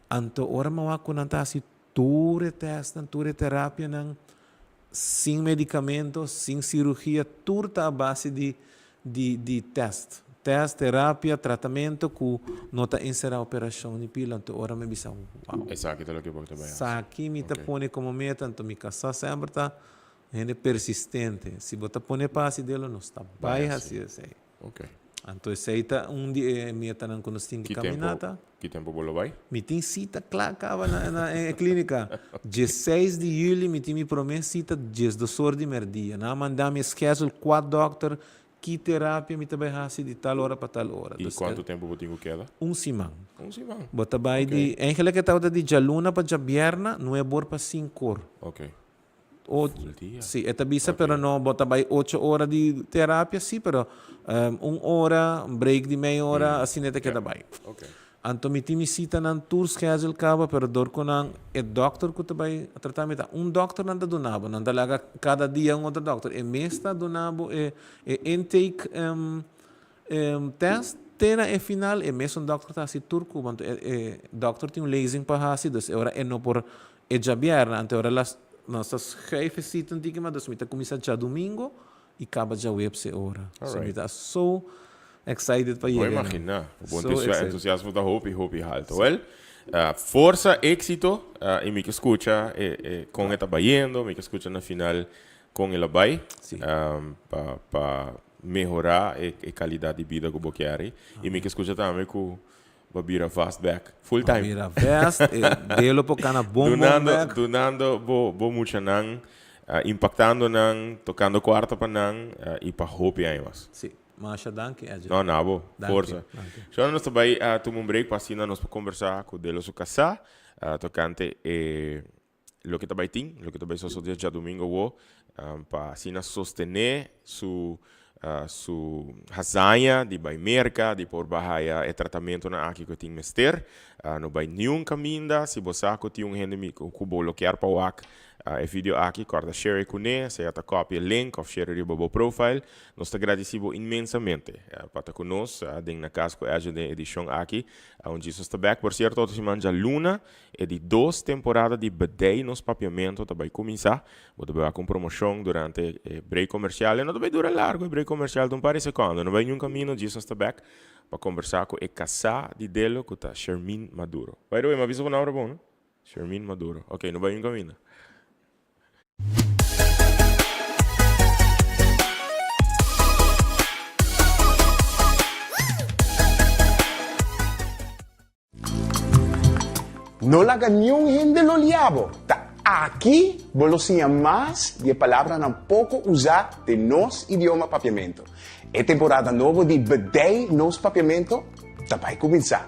Anto ora m'a wak ku nan ta hasi tur e tèstnan, tur e terapianan, sin medikamento, sin sirugia, tur ta a base di di di tèst. Tèst, terapia, tratamento ku no ta enserá operashon ni pila. Anto ora mi bisa, wow. Esaki ta loke bo ta bai hasi. Esaki mi ta pone komo meta, anto mi kasá semper ta Hende persistente. Si bo ta pone pa hasi delo, nos ta bai hasi esei. Ok. Anto esei ta un di e metanan ku nos tin di kaminata. Ki tempu bo lo bai? Mi tin sita kla kaba na na e klinika. Diesseis di yüli mi tin mi promé sita diesdos or di mèrdia. Nan a manda mi e schedule kua dòkter, ki terapia mi ta bai hasi di tal ora pa tal ora. I kuantu tempu bo tin ku keda? Un siman. Un siman. Bo ta bai di, eigenlijk e tabata di djaluna pa djabièrna, nuebe or pa sinku or. Ok. Ocho, si, e ta bisa pero no bo ta bai ocho ora di terapia si, pero un ora, un break di mei ora, asina e ta keda bai. Anto mi tin mi sitanan tur schedule kaba, pero dor ku nan e dokter ku ta bai trata mi ta un dokter nan ta duna bo, nan ta laga kada dia un otro dokter, e mes ta duna bo e e intake test te na e final e mesun dokter ta hasi tur ku bo, anto e dokter tin un lezing pa hasi, dus e ora e no por E djabièrnè, ante ora las nos ta schuif e sita un tiki mas, dus mi ta kuminsá djadumingo i kaba djaweps e ora. So mi ta so excited pa Bo yega nan. imaginá. Bo So excited. entusiasmo ta hopi, hopi halto. Wèl, forsa, éksito, i mi ke skucha e e kon e ta bayendo, mi ke skucha na final kon el a bai, pa pa mehorá e e kalidat di bida ku bo keri. I mi ke skucha tambe ku Bo bira vast bek. Full time. Bo bira vast, e delo por cana bon bon bek. Dunando bo bo muchanan, impactando nan, tocando cuarto pa nan y pa hopi aña mas. Si. Masha danki Edjean. No, na bo. Forsa. Danki. Shona nos ta bay tuma un break pa asina nos por conversa cu Delo su casa tocante e loke ta bay tin, loke ta bay sosode djadumingo awo pa asina sostene su su hazaña di bay Merca, di por bay haya e tratamentonan aki cu e tin mester. No bay niun caminda, si bo sa cu tin un hende mi cu bo lo kier pa wak e video aki, corda share e cune, sea ta copy e link of share riba bo profile. Nos ta gradici bo inmensamente pa ta cu nos den Na Cas cu Edjean den edicion aki. Un Jesus ta bek. Por cierto otro siman djaluna E di dos temporada di Bedei Nos Papiamento ta bai kuminsá. Bo ta bai wak un promoshon durante e break komersial. E no ta bai dura largu e break komersial, ta un par di sekondo. No bai niun kamino, djis nos ta bèk pa kombersá ku e kasá di Delo ku ta Shermin Maduro. By the way, mi a bisa bo nòmber bon, no? Shermin Maduro. Ok, no bai un caminda. No laga niun hende lolia bo. Ta aki bo lo siña mas di e palabranan poko usá den nos idioma Papiamento. E temporada nobo di Bedei Nos Papiamento ta bai kuminsá!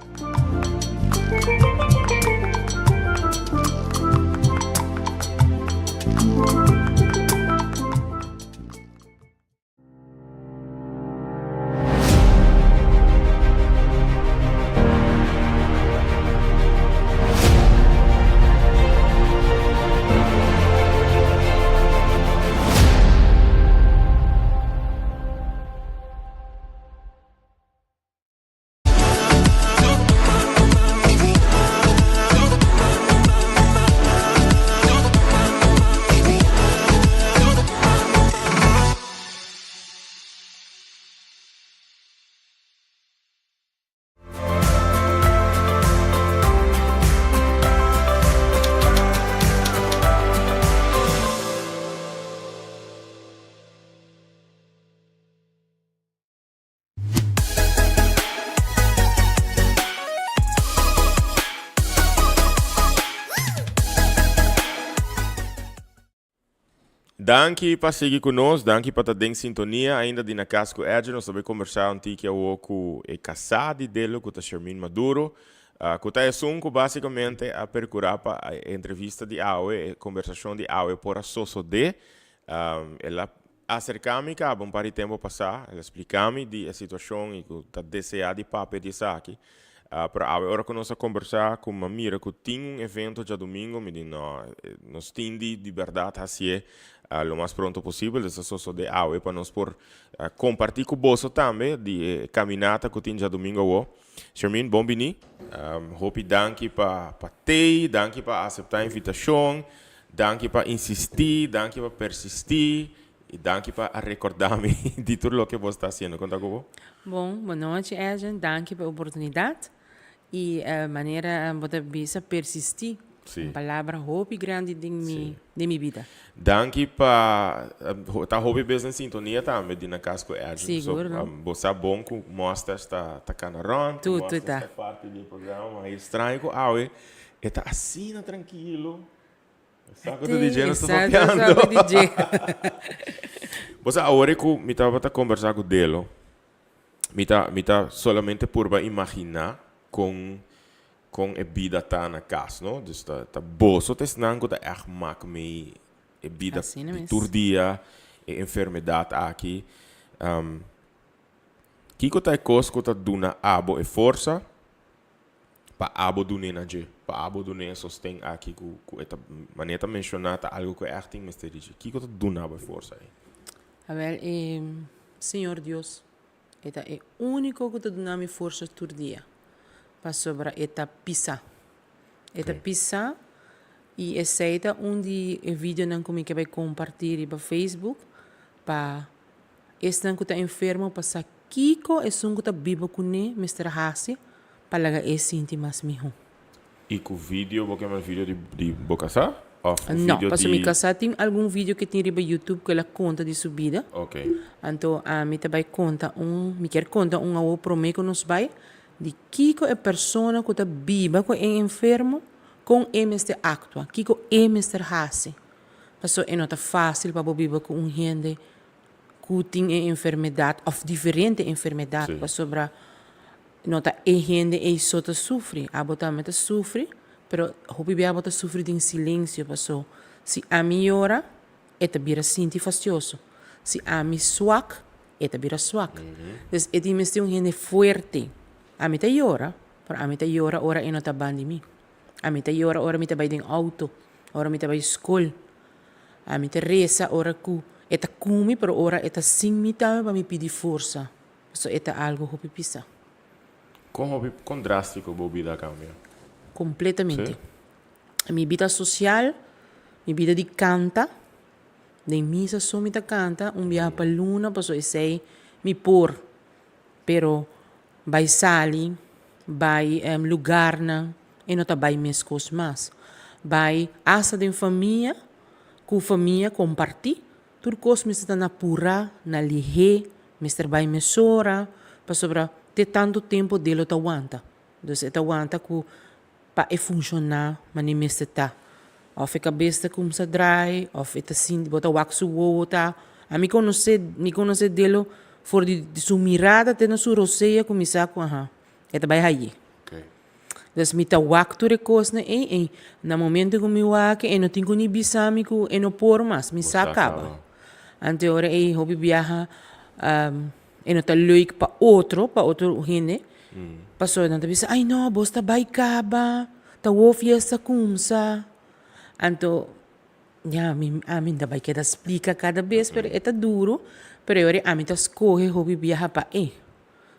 Danki pa sigui ku nos, danki pa ta den sintonia ainda di Na Cas ku Edjean. Nos ta bay kombersá un tiki awo ku e kasá di Delo ku ta Shermin Maduro, ku ta esun ku basikamente a perkurá pa e entrevista di awe, e kombersashon di awe por a sosodé. El a aserká mi kaba un par di tempu pasá, el a spliká mi di e situashon i ku ta deseá di papia di esaki. Pero awe ora ku nos a kombersá ku mi a mira ku tin un evento djadumingu, mi di no, nos tin di di bèrdat hasié lo mas pronto posibel. Des a sosodé awe pa nos por kompartí ku boso tambe di e kaminata ku tin djadumingu awor. Shermin, bon biní. Hopi danki pa pa tei, danki pa aseptá invitashon, danki pa insistí, danki pa persistí. I danki pa a recorda mi di tur loke bo sta haciendo. Con ta cu bo? Bon, bon nochi Edjean, danki pa e oportunidad y manera bo ta bisa persisti, un palabra hopi grandi den mi den mi bida. Danki pa ta hopi bes den sintonia tambe di na cas cu Edjean. Sigur no. Bo sa bon cu Mosters ta ta cana rond, cu Mosters ta parti di e programa, ma e straño cu awe e ta asina trankilo. Sa ku ta DJ nos ta papiando. Sa ku DJ. Bo sa awor ku mi tabata kombersá ku Delo, mi ta mi ta solamente purba imaginá kon kon e bida ta na kas, no? Dus ta ta boso ta esnan ku ta ègt mak mei e bida di tur dia, e enfermedat aki. Kiko ta e kos ku ta duna abo e forsa? Pa abo dun'é na dje, pa abo dun'é e sosten aki ku ku e ta manera e ta menshoná ta algu ku e ègt tin mester di dje. Kiko ta duna bo e forsa ei? Awel, e Señor Dios, e ta e úniko ku ta duna mi forsa tur dia, pasobra e ta pisá. E ta pisá i esei ta un di e videonan ku mi ke bai kompartí riba Facebook pa Esnan ku ta enfermo pa sa kiko esun ku ta biba kuné mester hasi pa laga e sinti mas mihó. I ku video bo kema video di di bo kasá òf No, video pasobra mi di. kasá tin algun video ke tin riba YouTube ku el a konta di su bida. Ok. Anto ami ta bai konta un, mi kier konta un awor promé ku nos bai di kiko e persona ku ta biba ku e enfermo kon e mester aktua, kiko e mester hasi. Pasobra e no ta fásil pa bo biba ku un hende ku tin e enfermedat òf diferente enfermedat pasobra no ta e hende ei so ta sufri, abo tambe ta sufri, pero hopi bia abo ta sufri den silensio paso si ami yora e ta bira sinti fastioso, si ami swak e ta bira swak. Dus e tin mester un hende fuerte. Ami ta yora, pero ami ta yora ora e no ta ban di mi. Ami ta yora ora mi ta bai den outo, ora mi ta bai skol. Ami ta resa ora ku e ta ku mi, pero ora e ta sin mi tambe pa mi pidi forsa, pasobra e ta algu hopi pisa. Kon hopi, kon drástiko bo bida a kambia? Kompletamente. Mi bida sosial, mi bida di kanta, den misa so mi ta kanta un biaha pa luna pasobra esei mi por, pero bai sali, bai lugarnan e no ta bai meskos mas. bai asta den famia, ku famia kompartí, tur kos mester ta na purá, na lihé, mester bai mesora, pasobra te tantu tempu Delo ta wanta. Dus e ta wanta ku pa e funshoná manera mester ta. Òf e kabes ta kumsa drai, òf e ta sinti, bo ta wak su wowo ta. Ami konosé, mi konosé Delo for di su mirada te na su rosea kuminsá ku aha, e ta bai haye. Dus mi ta wak tur e kosnan ei i na momento ku mi wak e no tin ku ni bisa mi ku e no por mas, mi sa kaba. Anto e ora ei hopi biaha e no ta leuk pa otro, pa otro hende, pasobra nan ta bisa, ai no, bos ta bai kaba, ta wou fiesta kumsa. Anto, ya, mi ami ta bai keda splika kada bes, pero e ta duru, pero e ora ei ami ta skohe hopi biaha pa e.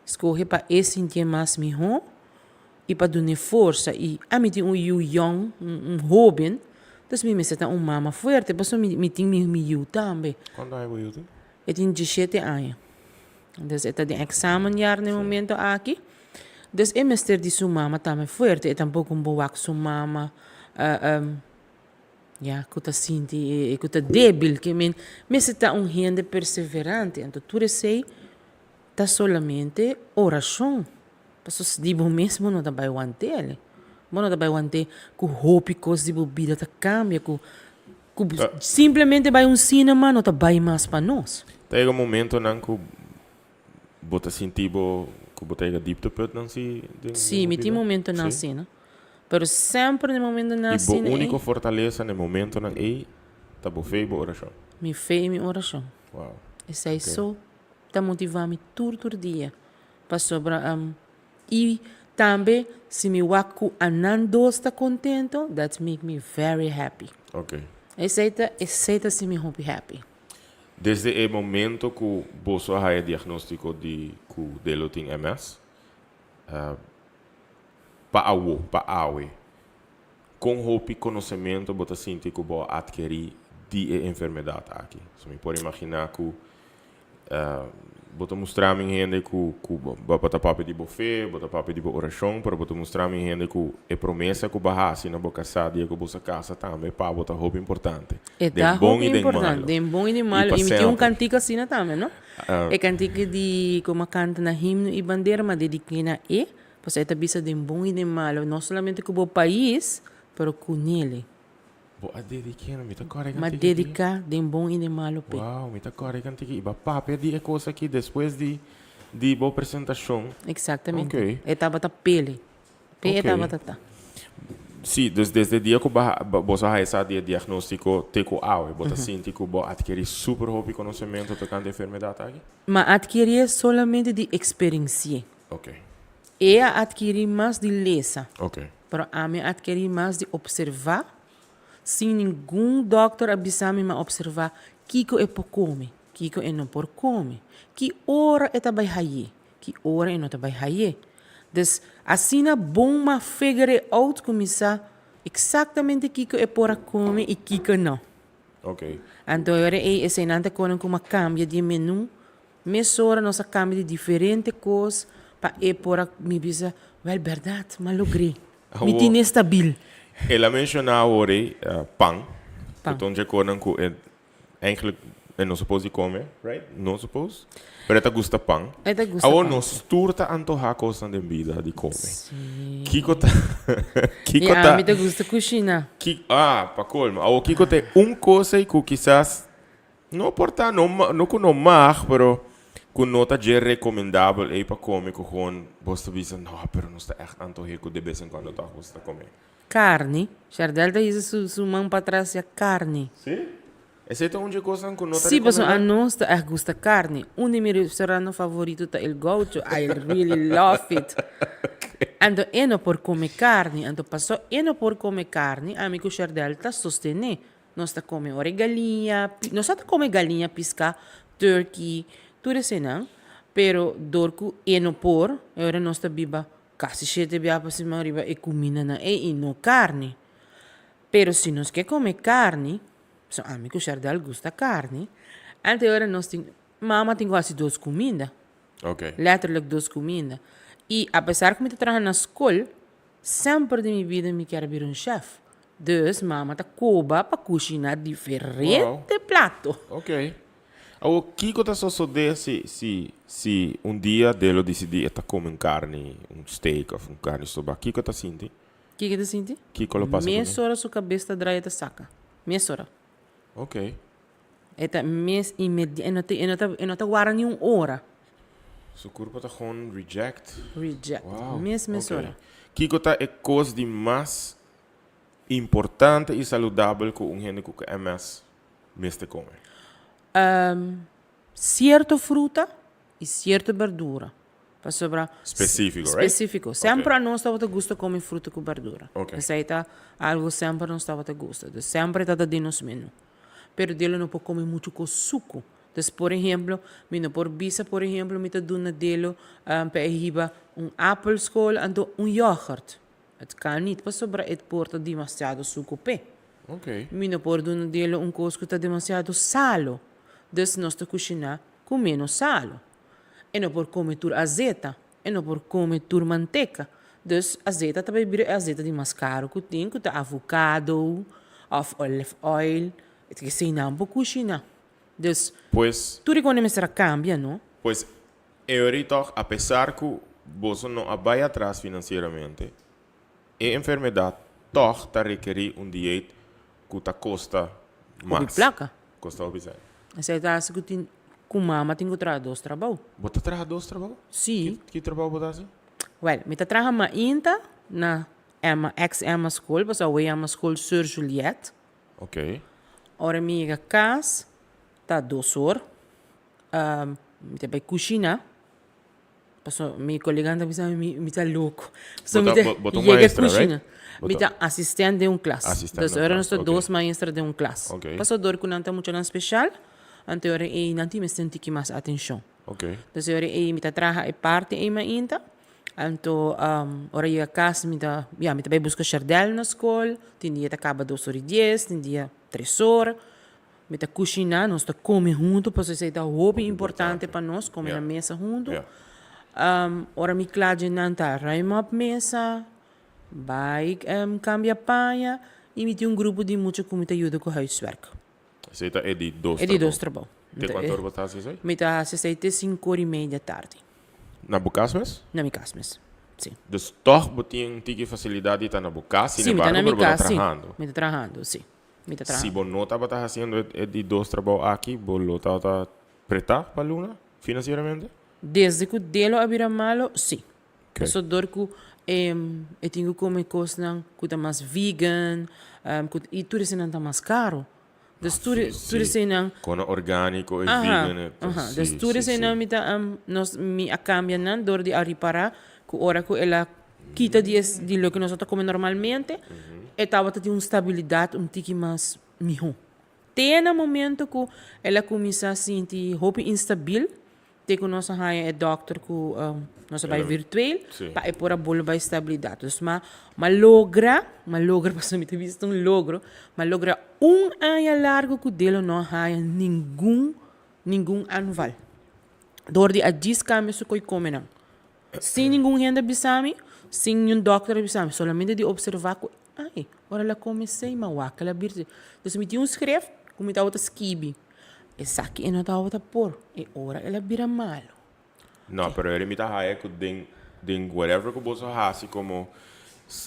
Skohe pa e sintié mas mihó i pa dun'é forsa. I ami tin un yu yòn, un hóben, dus mi mester ta un mama fuerte, pasobra mi tin mi yu tambe. Kuantu aña bo yu tin? E tin diesshete aña. Dus e ta den examenjaar na e momento aki. Dus e mester di su mama tambe fuerte. E tampoco un bo wak su mama ya cu ta sinti cu ta debil. Ke men mester ta un hende perseverante. Anto tur esey ta solamente oracion. Pasobra di bo mes bo no ta bai want'el. Bo no ta bai want'é cu hopi cos di bo bida ta cambia, cu Ku simplemente bai un cinema no ta bai mas pa nos. Ta yega momentonan ku bo ta sinti bo ku bo ta yega diepteputnan si den Sí, mi tin momentonan asina. Pero semper den momentonan I bo asina ei. úniko fortalesa na e momentonan ei ta bo fe i bo orashon. Mi fe i mi orashon. Wow. Esei so ta motivá mi tur tur dia. Pasobra I tambe si mi wak ku anan dos ta kontento, that make me very happy. Ok. Esei ta, esei ta hasi mi hopi happy. Desde e momento ku boso a haya diagnóstiko di ku Delo tin MS, pa awo, pa awe, kon hopi konosementu bo ta sinti ku bo a atkerí di e enfermedat aki? So mi por imaginá ku Bo ta mustra mi hende ku ku bo ta papia di bo fe, bo ta papia di bo orashon, pero bo ta mustra mi hende ku e promesa ku bo a hasi na bo kasá dia ku bo sa kasa tambe pa bo ta hopi importante. E ta Den bon hopi i den importante, malo. den bon i den I malo. pa I mi tin un semper. kantika asina tambe, no? E kantika di ku mi a kanta na himno i bandera, mi a dediké na e, pasobra e ta bisa den bon i den malo, no solamente ku bo pais, pero ku nele. Bo a dediké no? Mi ta kòrda e M'a kantiki aki. dediká den bon i den malu p'e. Wow, mi ta kòrda e kantiki. I bo a papia di e kos aki despues di di bo presentashon. Eksaktamente. Oké. E tabata p'ele. P'e e Oké. tabata ta. Sí, dus desde e dia ku bo a boso a haña sa di e diagnóstiko te ku awe, bo ta sinti ku bo a atkerí super hopi konosementu tokante e enfermedat aki? M'a atkerí solamente di eksperensi'é. Oké. E a atkirí mas di lesa. Oké. Pero ami a atkerí mas di opservá, sin ningun dòkter a bisa mi, m'a opservá kiko e por kome, kiko e no por kome, ki ora e ta bai hayé, ki ora e no ta bai hayé. Dus, asina bon m'a figure it out ku mi sa eksaktamente kiko e por a kome i kiko no. Oké. Anto e ora ei eseinan ta konen ku m'a kambia di e menú. Mesora nos a cambia di diferente cos pa e por a mi bisa, wel berdad, m'a logr'é. Mi tin e stabil. El a menciona awor ei pan. Pan. Cu ta un dje cosnan cu e eigenlijk e no suppose di come, right? No suppose. Pero e ta gusta pan. E ta gusta Awor pan. nos tur ta antoha cosnan den bida di come. Sí. Kico ta, kico I ta. ami ta gusta cushina. Ki, ah, pa colmo. Awor kico ta e un cos ei cu kisas No por ta, no no ku no mag, pero ku no ta dje rekomendabel ei pa kome ku gewoon bos ta bisa, no, pero nos ta ègt antohé ku de bes en kuando tòg bos ta kome. Karni. Shardel ta hisa su su man patras ya karni. Sí? Esei ta un dje kosnan ku no ta Sí, pasobra rekomendá? anos ta ègt gusta karni. Un di mi restaurantnan favorito ta El Gaucho, I really love it. Anto e no por kome karni, anto paso e no por kome karni, ami ku Shardel ta sostené. Nos ta come ora e galiña, nos ta come galiña, pisca, turkey, tur esenan, pero dor cu e no por, e ora nos ta biba casi shete bia pa siman riba e cumindanan ey y no carni. Pero si nos ke come carni, pasobra ami cu Shardel gusta carni, anto e ora nos tin, mama tin cu haci dos cuminda, letterlijk dos cuminda. Y apesar cu mi ta traha na scol, semper den mi bida mi kier a bira un chef. Dus mama ta koba pa kushiná diferente plato. Ok. Awor kiko ta sosodé si si si un dia Delo disidí e ta kome un karni, un steak òf un karni stobá? Kiko ta sinti? Kiko ta sinti? Kiko lo pasa kuné? Mesora su kabes ta draai e ta saka. Mesora. Ok. E ta mes inmedi e no ta e no ta e no ta wara ni un ora. Su kurpa ta gewoon reject. Reject. Wow. Mes mesora. Ok. Kiko ta e kos di mas importante i saludabel ku un hende ku MS mester kome? Sierto fruta i sierto berdura. Pasobra. Spesífiko, right? Spesífiko. Semper anos tabata gusta kome fruta ku berdura. Esei ta algu semper nos tabata gusta. Dus semper e tabata den nos menu. Pero Delo no por kome muchu kos suku. Dus por ehemplo, mi no por bisa por ehemplo mi ta duna Delo pa e hiba un apel skol anto un yoghurt. Het kan niet pasobra e por ta demasiado suku p'e. Mi no por duna Delo un kos ku ta demasiado salo. Dus nos ta kushiná ku ménos salo. E no por kome tur azeta, e no por kome tur manteka. Dus azeta ta bai bira e azeta di mas karu ku tin, ku ta avokado òf olive oil. Eseinan por kushiná. Dus, Pues. tur e kos mester a kambia, no? Pues, e ora tòg, apesar ku boso no a bai atras finansieramente, e enfermedat tòg ta rekerí un dieet ku ta kosta mas. Hopi plaka. Kosta hopi sèn. Esei ta hasi ku tin ku mama tin ku traha dos trabou. Bo ta traha dos trabou? Si. Ki trabou bo ta hasi? Wèl, mi ta traha mainta na Emma, ex Emma School, pasobra awor yama School Soeur Juliette. Ok. Ora mi yega kas ta dos or, mi ta bai kushina, pasobra mi koleganan ta bisa mi mi ta loko. Bo ta bo ta un maestra, right? Mi ta asistent den un klas. Asistent Dus ora nos ta dos maestra den un klas. Ok. Pasobra dor ku nan ta muchanan speshal, anto e ora ei nan tin mester un tiki mas atenshon. Ok. Dus e ora ei mi ta traha e parti ei mainta, anto ora yega kas mi ta, ya, mi ta bai buska Shardel na skol, tin dia ta kaba dos ora i dies, tin dia tres ora. Mi ta kushiná, nos ta kome huntu, pasobra esei ta hopi importante pa nos, kome na mesa huntu. Ora mi kla dje nan ta ruim op mesa, bai kambia paña i mi tin un grupo di mucha ku mi ta yuda ku huiswerk. Esei ta e di dos E di dos trabou. Te kuantu ora bo ta hasi esei? Mi ta hasi esei te sinku ora i media tardi. Na bo kas mes? Na mi kas mes, si. Dus tòg bo tin un tiki fasilidat di ta na bo kas, Si, mi ta sinembargo na mi pero bo ta kas, si. trahando. Mi ta trahando, si. Mi ta Si trahando. bo no tabata hasiendo e di dos trabou aki, bo lo tabata pretá pa luna finansieramente? Desde ku Delo a bira malo, si. Pasobra dor ku e tin ku kome kosnan ku ta mas vegan, ku i tur eseinan ta mas karo. Dus tur tur eseinan. Kona orgániko e vegan e ta Aha, dus tur eseinan mi ta nos mi a kambia nan dor di a ripará ku ora ku el a kita di es di loke nos a ta kome normalmente e tabata tin un stabilidat un tiki mas mihó. Te na momento ku el a kuminsá sinti hopi instabil Te ku nos a haña e dòkter ku nos a bai virtueel pa e por a bolbe bai stabilidat. Dus ma ma logra, ma logra pasobra mi ta bisa ta un logro, ma logra un aña largu ku Delo no a haña ningun ningun aanval. Dor di a djis kambia su koi komenan. Sin ningun hende a bisa mi, sin niun dòkter a bisa mi, solamente di opservá ku ai, ora el a kome esei, ma wak el a birti. Dus mi tin un skref ku mi tabata skibi. Esaki e no tabata por, e ora el a bira malu. No, pero eri mi ta haya ku den den whatever ku boso hasi komo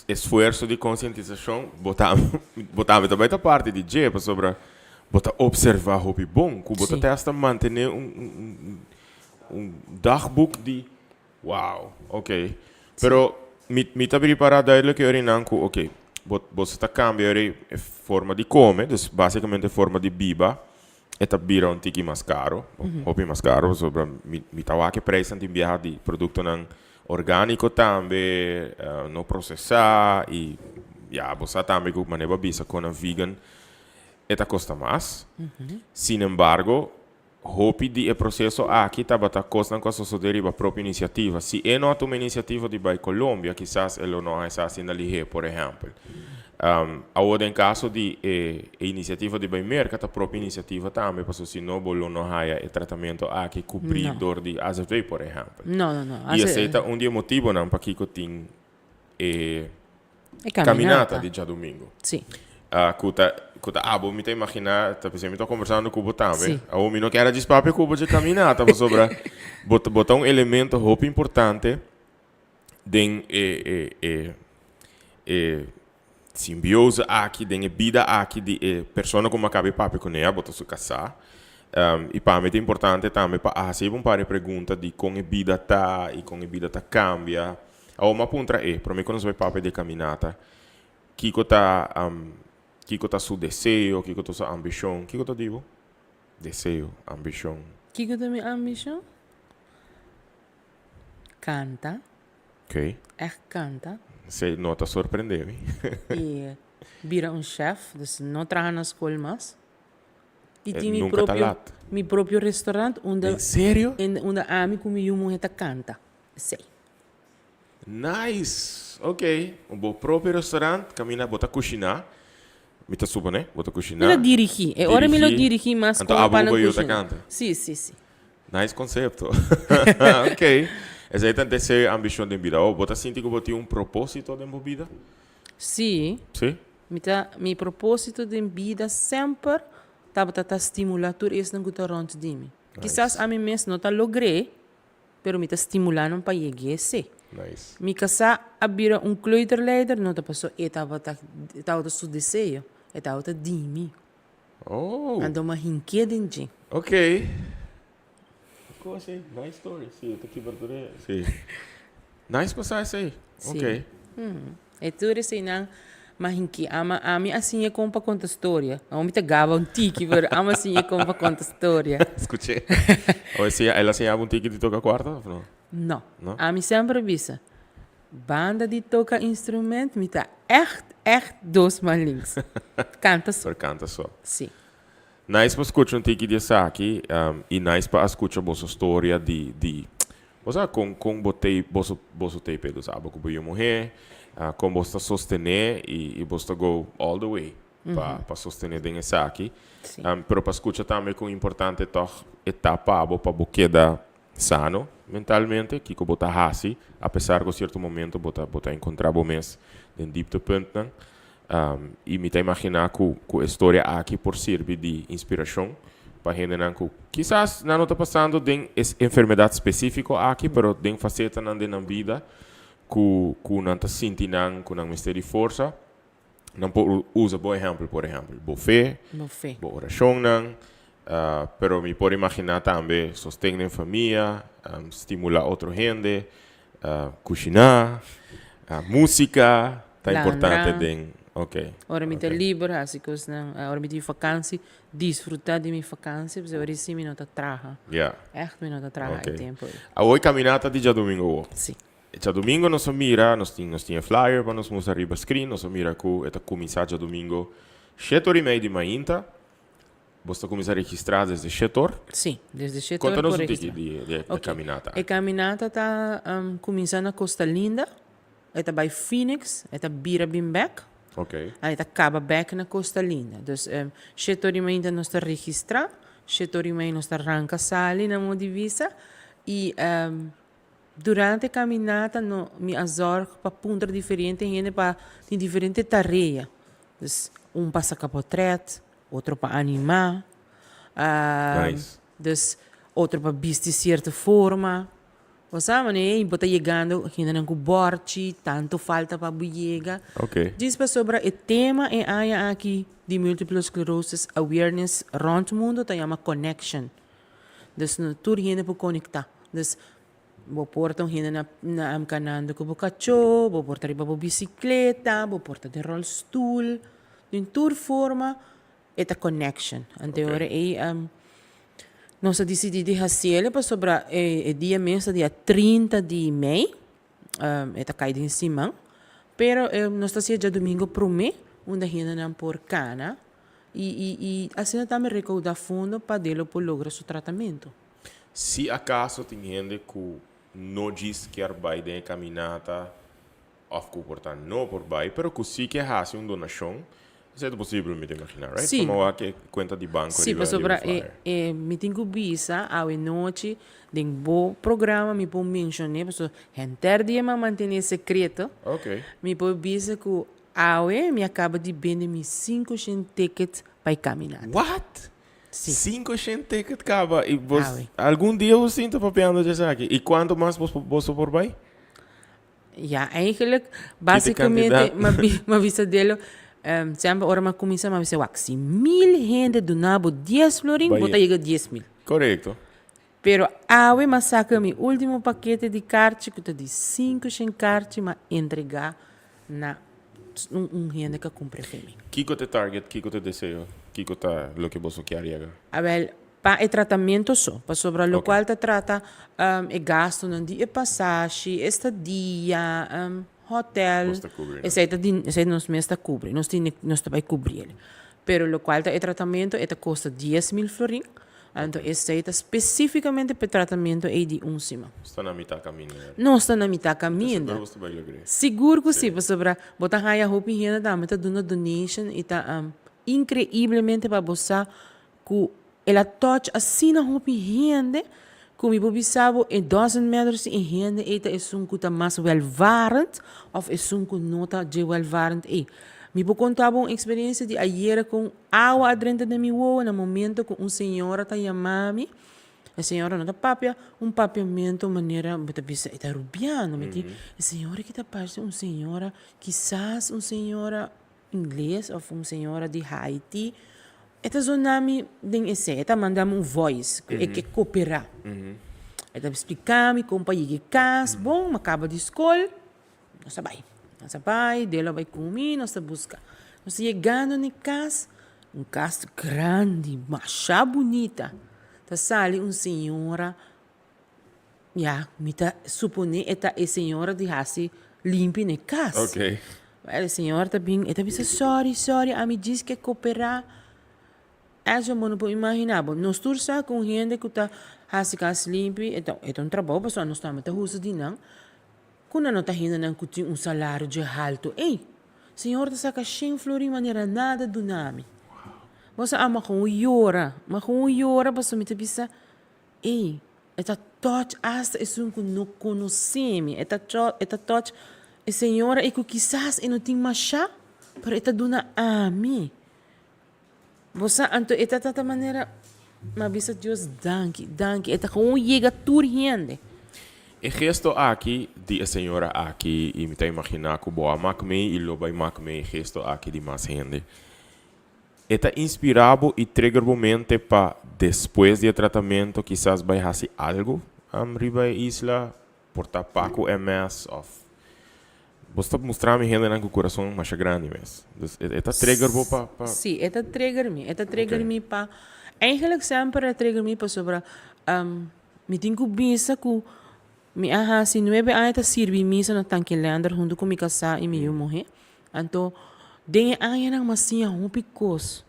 esfuerso di konsientisashon, bo ta bo tambe ta bai ta parti di dje, pasobra bo ta opservá hopi bon ku bo ta te hasta mantené un un un dagboek di Wow, ok. Pero mi mi ta prepará duidelijk e orinan ku ok, bo boso ta kambia ori e forma di kome, dus basikamente e forma di biba e ta bira un tiki mas karo, hopi mas karo pasobra mi mi ta wak e prijsnan tin biaha di produktonan orgániko tambe, no prosesá i ya bo sa tambe ku manera bo a bisa konan vegan e ta kosta mas. Sinembargo, Hopi di e proseso aki tabata kosnan ku a sosodé riba propio inisiativa. Si e no a tuma inisiativa di bai Colombia, kisas e lo no a hesa asina lihé, por ehèmpel. Awor den kaso di e inisiativa di bai Merka ta propio inisiativa tambe, pasobra si no bo lo no haya e tratamentu aki kubrí dor di azv, por ehèmpel. I esei ta un di e motibonan pakiko tin e. E caminata caminata di djadumingu. Si. Ku ta ku ta abo mi ta imaginá ta p'esei mi ta kombersando ku bo tambe. Si. Awor mi no kier a djis papia ku bo dje caminata pasobra bo ta bo ta un elemento hopi importante den e e e e simbiose aki den e bida aki di e persona ku mi a kaba di papia kuné abo ta su kasá. I pa mi ta importante tambe pa a hasi un par di pregunta di kon e bida ta i kon e bida ta kambia. Awor mi a puntra e, promé ku nos bai papia di e kaminata, kiko ta kiko ta su deseo, kiko ta su ambishon? Kiko ta di bo? Deseo, ambishon. Kiko ta mi ambishon? Kanta. Ok. Ègt kanta. Esei no ta sorprendé mi. I bira un chef, dus no traha na skol mas. I Eh, tin mi nunca ta propio, lat. mi propio restaurant unda, En serio? en, unda ami ku mi yu muhé ta kanta. Esei. Nice! Ok. Un bo propio restaurant, kaminda bo ta kushiná. Mi ta suponé, bo ta kushiná. Mi ta dirigí. E ora mi lo Dirigí. dirigí mas Anto komo abo pa ku nan bo yu ta kushiná. kanta. Sí, sí, sí. Nice concepto. Ok. Esei ta deseo i ambishon den bida. Oh, bo ta sinti ku bo tin un propósito den bo bida? Sí. Sí? Mi ta, mi propósito den bida semper tabata ta stimulá tur esnan ku ta rònt di mi. Kisas ami mes no ta logr'é, pero mi ta stimulá nan pa yeg'é esei. Nice. Mi kasá a bira un kleuterleider no ta pasobra e tabata, e tabata su deseo, e tabata di mi. Oh. Anto m'a hink'é den dje. Ok. Ko así? Nice story. Sí, ta kibra tur e. Sí. Nice pa sa esei. Sí. Ok. E tur eseinan m'a hink'é. Ama ami a siña kon pa konta storia. Awor mi ta gaba un tiki, pero ami a siña kon pa konta storia. Skuché. Awor e siña, el a siña bo un tiki di toka kuarta òf no? No. No? Ami semper a bisa, Banda di toka instrument mi ta echt echt dos man links. Kanta so. Por kanta so. Si. Nice pa skucha un tiki di esaki i nice pa a skucha boso storia di di bo sa kon kon bo tei boso boso tei pe dus abo ku bo yu muhé kon boso ta sostené i i boso ta go all the way pa pa sostené den esaki. Si. Pero pa skucha tambe kon importante tòg e ta pa bo pa bo keda Sano mentalmente, kiko bo ta hasi apesar ku sierto momento bo ta bo ta enkontrá bo mes den dieptepuntnan. I mi ta imaginá ku ku e storia aki por sirbi di inspirashon pa hendenan ku kisas nan no ta pasando den e enfermedat spesífiko aki pero den fasetanan den nan bida ku ku nan ta sinti nan ku nan mester di forsa. Nan por usa bo ehèmpel, por ehèmpel, bo fe, Bo fe. bo orashonnan, pero mi por imaginá tambe sosten den famia, stimulá otro hende, kushiná, músika ta importante Landra. den, ok. Ora mi ta ok. liber hasi kosnan, ora mi tin fakansi, disfrutá di mi fakansi, pasobra ora si mi no ta traha. Ya. Ègt mi no ta traha e Ok. tempu ei. Awor e kaminata di djadumingu awor. Si. E djadumingo nos a mira, nos tin nos tin e flyer pa nos mustra riba screen, nos a mira ku e ta kuminsá djadumingo shete or i mei di mainta. Bos ta kuminsá registrá desde shete or. Sí, desde shete or Konta nos por un tiki registrá. di di e Ok. kaminata E aki. kaminata ta kuminsá na Costa Linda, e ta bai Phoenix, e ta bira bin bèk. Ok. E ta kaba bèk na Costa Linda. Dus shete or i mainta nos ta registrá, shete or i mei nos ta ranka sali na Modi Visa i Durante e caminata no mi a zorg pa puntra diferente hende pa tin diferente tarea. Dus un pa saca potret, otro pa anima, Nice. dus otro pa bisti cierto forma. Bo sa manera ey bo ta yegando hendenan cu borchi, tanto falta pa bo yega. Ok. Djis pasobra e tema e aña aki di Multiple Sclerosis Awareness rond mundo ta yama Connection. Dus no tur hende por conecta. Dus bo por ta un hende na na canando cu bo cacho, bo por ta riba bo bicicleta, bo por ta den rolstoel. Den tur forma e ta connection. Anto e ora ey nos a dicidi di haciele pasobra e dia mes ta dia 30 di mei, e ta cay den siman. Pero nos ta hacié djadomingo prome unda hendenan por cana I i i asina tambe rekoudá fondo pa Delo por logra su tratamentu. Si akaso tin hende ku no djis kier bai den e kaminata òf ku por ta no por bai, pero ku si ke hasi un donashon, esei ta posibel mi ta imaginá, right? Sí. Tuma wak e kuenta di banko Sí, riba riba pasobra e flyer. e mi tin ku bisa awe nochi den bo programa mi por menshon'é, pasobra henter dia mi a mantené sekreto. Ok. Mi por bisa ku. Awe mi a kaba di bende mi 500 ticket pa e kaminata. What? Si. 500 ticket kaba i bos Awe. algun dia bo sinta papiando dje esaki? I kuantu mas bos boso por bai? Ja, eigenlijk, Kiti basicamente, kandidat. m'a bi m'a bisa Delo, semper ora m'a kuminsá m'a bisa wak, si 1000 hende duna bo dies florin, bo Bai. ta yega 10.000. Korekto. Pero awe m'a saka mi ultimo pakete di karchi ku ta di 500 karchi m'a entregá na un un hende ku a kumpra fe mi. Kiko ta e target? Kiko ta e deseo? Kiko ta loke boso kier yega? Awel, pa e tratamento so, pasobra Ok. lokual ta trata e gastunan di e pasashi, estadia, hotel, Bos ta kubri nan. esei ta di esei nos mes ta kubri, nos tin nos ta bai kubri el. Pero lokual ta e tratamento e ta kosta 10.000 florin, Anto esei ta spesífikamente p'e tratamentu ei di un siman. Nos ta na mitá kaminda ya. Nos ta na mitá kaminda. Sigur bo ta bai logr'é. Sigur ku si, pasobra bo ta haña hopi hende tambe ta duna donation i ta inkreiblemente pa bo sa ku el a touch asina hopi hende ku mi por bisa bo it doesn't matter si e hende ei ta esun ku ta mas welvarend òf esun ku no ta dje welvarend ei. Mi por konta bo un eksperensia di ayera kon Awa a drenta den mi wowo na momento cu un señora ta yama mi. E señora no ta papia un papiamento manera bo ta bisa e ta Rubiano. Mi di, e señora aki ta parse un señora, kisas un señora ingles of un señora di Haiti. E ta zona mi den esey, e ta manda mi un voice cu e ke coopera. E ta splica mi con pa yega e cas, bon, mi a caba di scol. Nos a bai. Nos a bai, Delo a bai ku mi, nos ta buska. Nos ta yegando na e kas, un kas grandi, masha bunita. Ta sali un señora, ya, mi ta suponé e ta e señora di hasi limpi na e kas. Oké. E señora ta bin, e ta bisa, sòri, sòri, ami djis ke koperá. Eso bo no por imaginá bo. Nos tur sa ku un hende ku ta hasi kas limpi, e ta e ta un trabou pasobra nos tambe ta husa di nan. Ku nan no ta hendenan ku tin un salario dje haltu ei. Señor ta saka shen florin manera nada duna mi. Bo sa, ah, ma gewoon yora, ma gewoon yora pasobra mi ta bisa, ei, e ta touch asta esun ku no konosé mi, e ta e ta touch e señora ei ku kisas e no tin masha, pero e ta duna ami. Bo sa, anto e ta ta manera, m'a bisa Dios danki, danki. E ta gewoon yega tur hende. E gesto aki di e señora aki, i mi ta imaginá ku bo a mak mei i lo bai mak mei e gesto aki di mas hende. E ta inspirá bo i trigger bo mente pa despues di e tratamento kisas bai hasi algu riba e isla, por ta pa ku MS òf Bo sta mustra mi hendenan ku kurason masha grandi mes. Dus e ta trigger bo pa pa. Sí, e ta trigger mi. E ta trigger mi pa, eigenlijk semper e ta trigger mi pasobra mi tin ku bisa ku mi a hasi nuebe aña ta sirbi misa na Tanki Leander huntu ku mi kasá i mi yu muhé. Anto den e añanan mi a siña hopi kos.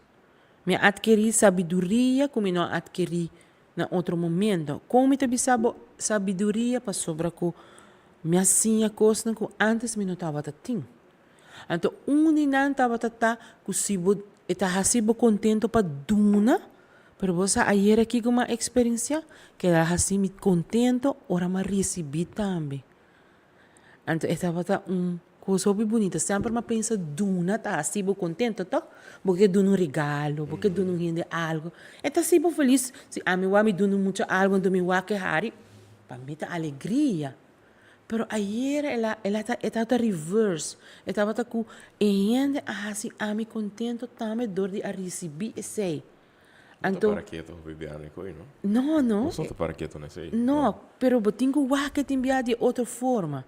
Mi a atkerí sabiduria ku mi no a atkerí Na otro momento, kon mi ta bisa bo sabiduria pasobra ku mi a siña kosnan ku ántes mi no tabata tin. Anto un di nan tabata ta ku si bo e ta hasi bo kontento pa duna, pero bo sa ayera kiko mi a eksperensiá? Ku el a hasi mi kontento ora mi a risibí tambe. Anto e tabata un kos hopi bunita. Semper mi a pensa duna ta hasi bo kontento tok. Bo ke duna un regalo, bo ke duna un hende algu. E ta hasi bo felis. Si ami wak mi duna un mucha algu anto mi wak e hari, pa mi ta alegria. Pero ayera el a el a e tabata reverse. E tabata ku e hende a hasi ami kontento tambe dor di a risibí esei. Anto. No ta para keto hopi biaha na e koe, no? No, no. Nos no ta para keto na esei. No, pero bo tin ku wak e tin biaha di otro forma.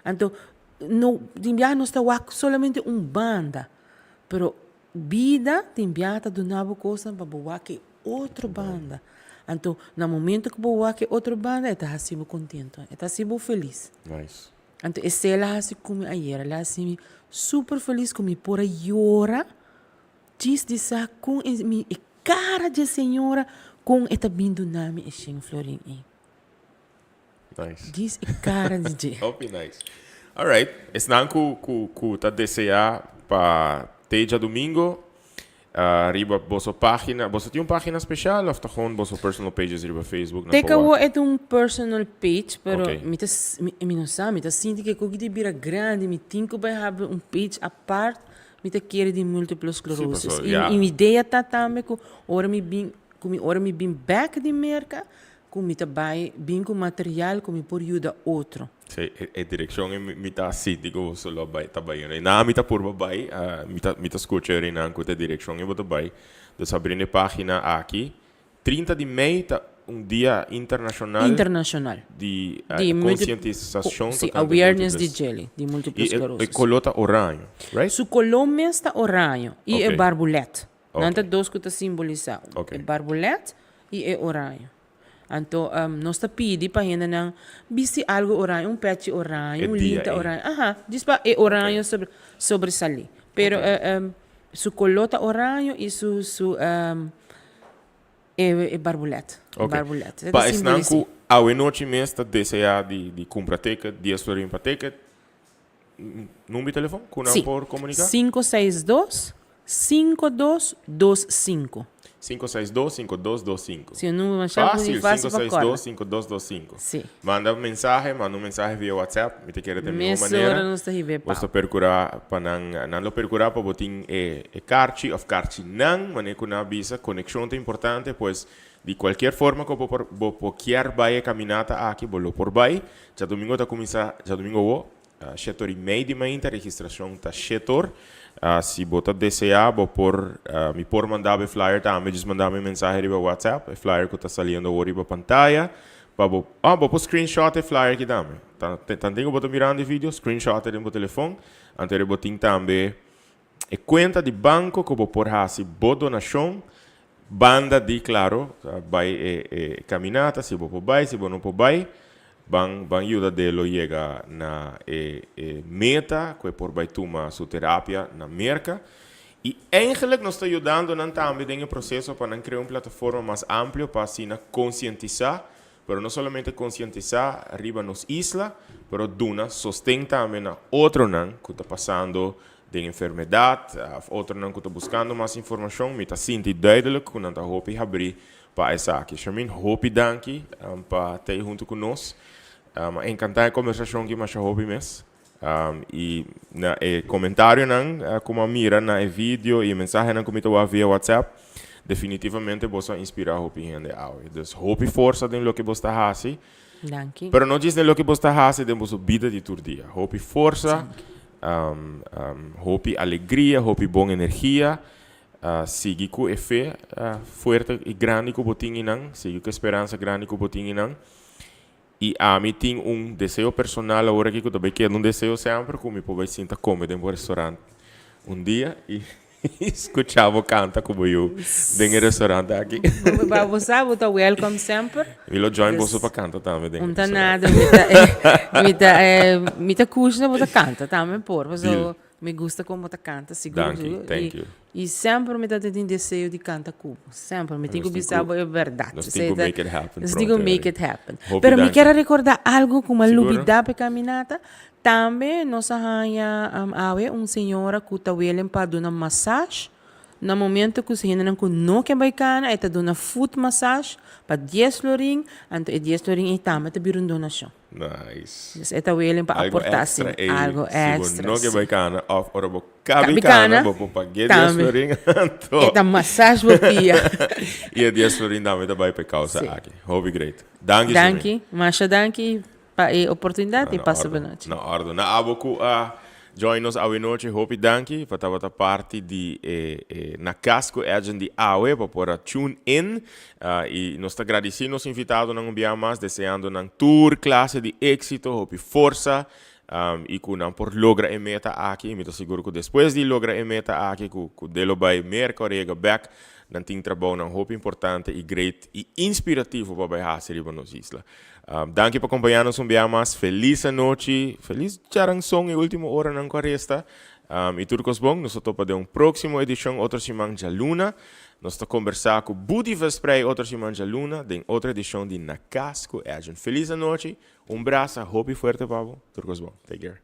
Anto, no, tin biaha nos ta wak solamente un banda, pero bida tin biaha ta duna bo kosnan pa bo wak e otro banda. Anto, na momento ku bo wak e otro banda, e ta hasi bo kontento, e ta hasi bo felis. Nice. Anto, esei el a hasi ku mi ayera, el a hasi mi super felis ku mi por a yora. Djis di sa kon e mi e kara dje señora kon e ta bin duna mi e shen florin ei. Nice. Djis e kara di dje. Hopi nice. Alright, esnan ku ku ku ta desea pa te djadumingo. Riba boso pagina, boso tin un pagina special of ta gewoon boso personal pages riba Facebook nan Te por kawo wak? e ta un personal page, pero Ok. mi ta, mi, mi no sa, mi ta sinti ke koki di bira grandi, mi tin ku bai habri un page apart, mi ta kere di multiple Sí, sclerosis. paso, I, ya. i mi idea ta tambe ku ora mi bin, ku mi ora mi bin bek di Merka, Ku mi ta bai bin ku material ku mi por yuda otro. Sí, e direkshon ei mi ta sinti ku boso lo bai ta bai yendo. Na mi ta purba bai, mi ta mi ta skucha Renan ku ta e direkshon ei bo ta bai. Dus abriendo e página aki, 30 di mei ta un dia internashonal Internashonal. di Di multi konsientisashon sí, tokante awareness di múltiples. djeli, di múltiple I e sklerosis. koló ta oraño, right? Su koló mes ta oraño i e Ok. barbulet. Nan ta Ok. dos ku ta simbolisá, Ok. e barbulet i e oraño. Anto nos ta pidi pa hendenan bisti algu oraño, un pechi oraño, E un dia linta ei. oraño, aha, djis pa e oraño Ok. sobresalí. Pero Ok. su koló ta oraño i su su e barbulet, e Ok. barbulet. E ta Pa esnan simbolisá. ku awenochi mes ta deseá di kumpra ticket, dies florin pa ticket, Number di telefon ku nan Sí. por komuniká? 562 5225. 562 5225. Sí, un number masha Fácil, fácil pa kòrda. 562 5225. Sí. Manda mensahe, manda un mensahe via WhatsApp, mi ta kere den mihó Mesora manera. nos ta hib'é Bos ta pao. perkurá pa nan, nan lo perkurá pa bo tin e e karchi òf karchinan, manera ku nan a bisa, konekshon ta importante, pues di kualkier forma ku bo por bo por kier bai e kaminata aki, bo lo por bai. Djadumingo ta kuminsá djadumingo awo, shetor i mei di mainta, registrashon ta shetor. Si bo ta deseá bo por mi por manda bo e flyer tambe, djis manda mi mensahe riba WhatsApp, e flyer ku ta saliendo awor riba pantaya, pa bo, oh bo por screenshot e flyer aki tambe. Tanten ku bo ta mirando e video, screenshot e den bo telefon, anto bo tin tambe E kuenta di banko ku bo por hasi bo donashon banda di klaro bai e e kaminata si bo por bai si bo no por bai ban ban yuda Delo yega na e e meta ku e por bai tuma su terapia na Merka i eigenlik nos ta yudando nan tambe den e proseso pa nan krea un plataforma mas amplio pa asina konsientisá Pero no solamente konsientisá riba nos isla, pero duna sosten tambe na otronan ku ta pasando den enfermedat òf otronan ku ta buskando mas informashon. Mi ta sinti duidelik ku nan ta hopi habrí pa esaki. Shermin, hopi danki pa ta ei huntu ku nos. A enkantá e kombersashon aki masha hopi mes. I na e komentarionan ku mi a mira na e video i e mensahenan ku mi ta wak via WhatsApp, definitivamente boso a inspirá hopi hende awe. Dus hopi forsa den loke bos ta hasi. Danki. Pero no djis den loke bos ta hasi, den boso bida di tur dia. Hopi forsa, hopi alegria, hopi bon energia. Sigui ku e fe fuerte i grandi ku bo tin einan. Sigui ku e speransa grandi ku bo tin einan. I ami tin un deseo personal awor aki ku ta bai keda un deseo semper ku mi por bai sinta kome den bo restaurant un dia i skucha bo kanta ku bo yu den e restaurant aki. Bo bo sa bo ta welcome semper. Mi lo join boso pa kanta tambe den e Un ta restaurant. nada mi ta mi ta mi ta kushna bo ta kanta tambe por pasobra Mi gusta kon bo ta kanta, sigur Danki, sigur. thank I, you. i semper mi ta tin deseo di kanta ku bo. Semper. Mi tin Nos ku tin bisa ku bo e bèrdat. nos tin ku make it happen Nos tin ku pronto, make Eri. it happen. Hopi Pero mi danki. kier a rekordá algu ku mi a Siguro. lubidá pa e kaminata. Tambe nos a haña awe un señora ku ta welen pa duna massage. Na momento ku hendenan ku no ke bai kana e ta duna foot massage pa dies florin. Anto e dies florin ei tambe ta bira un donashon. Nice. Dus e ta willing pa Algo aportá extra asina, ei. algo Si bo extra, no ke si. bai kana of ora bo kabi Kabi kana, kana, bo por pag'é dies tambe. florin anto. E ta massage bo pia. I e dies florin tambe ta bai pa e kausa Si. aki. Hopi great. Danki, Shermaine. Danki, masha danki pa e oportunidat i Na pasa ordo, bonochi. na ordo. Na abo ku a Join nos awe nochi, hopi danki pa tabata parti di e e Na Cas cu Edjean di awe pa por a tune in y nos ta gradici nos invitadonan un bia mas deseando nan tur clase di exito, hopi forsa y cu nan por logra e meta aki y mi ta sigur cu despues di logra e meta aki cu cu de lo bay Merca ora yega bek nan tin trabounan hopi importante y great y inspirativo pa bay haci riba nos isla. Danki pa kompañá nos un bia mas. Felis anochi, felis djaranson e último oranan ku a resta. I tur kos bon. Nos ta topa den un próksimo edishon otro siman djaluna. Nos ta kombersá ku Budi Versprey otro siman djaluna den otro edishon di Na Kas ku Edjean. Felis anochi, un brasa hopi fuerte pa bo. Tur kos bon. Take care.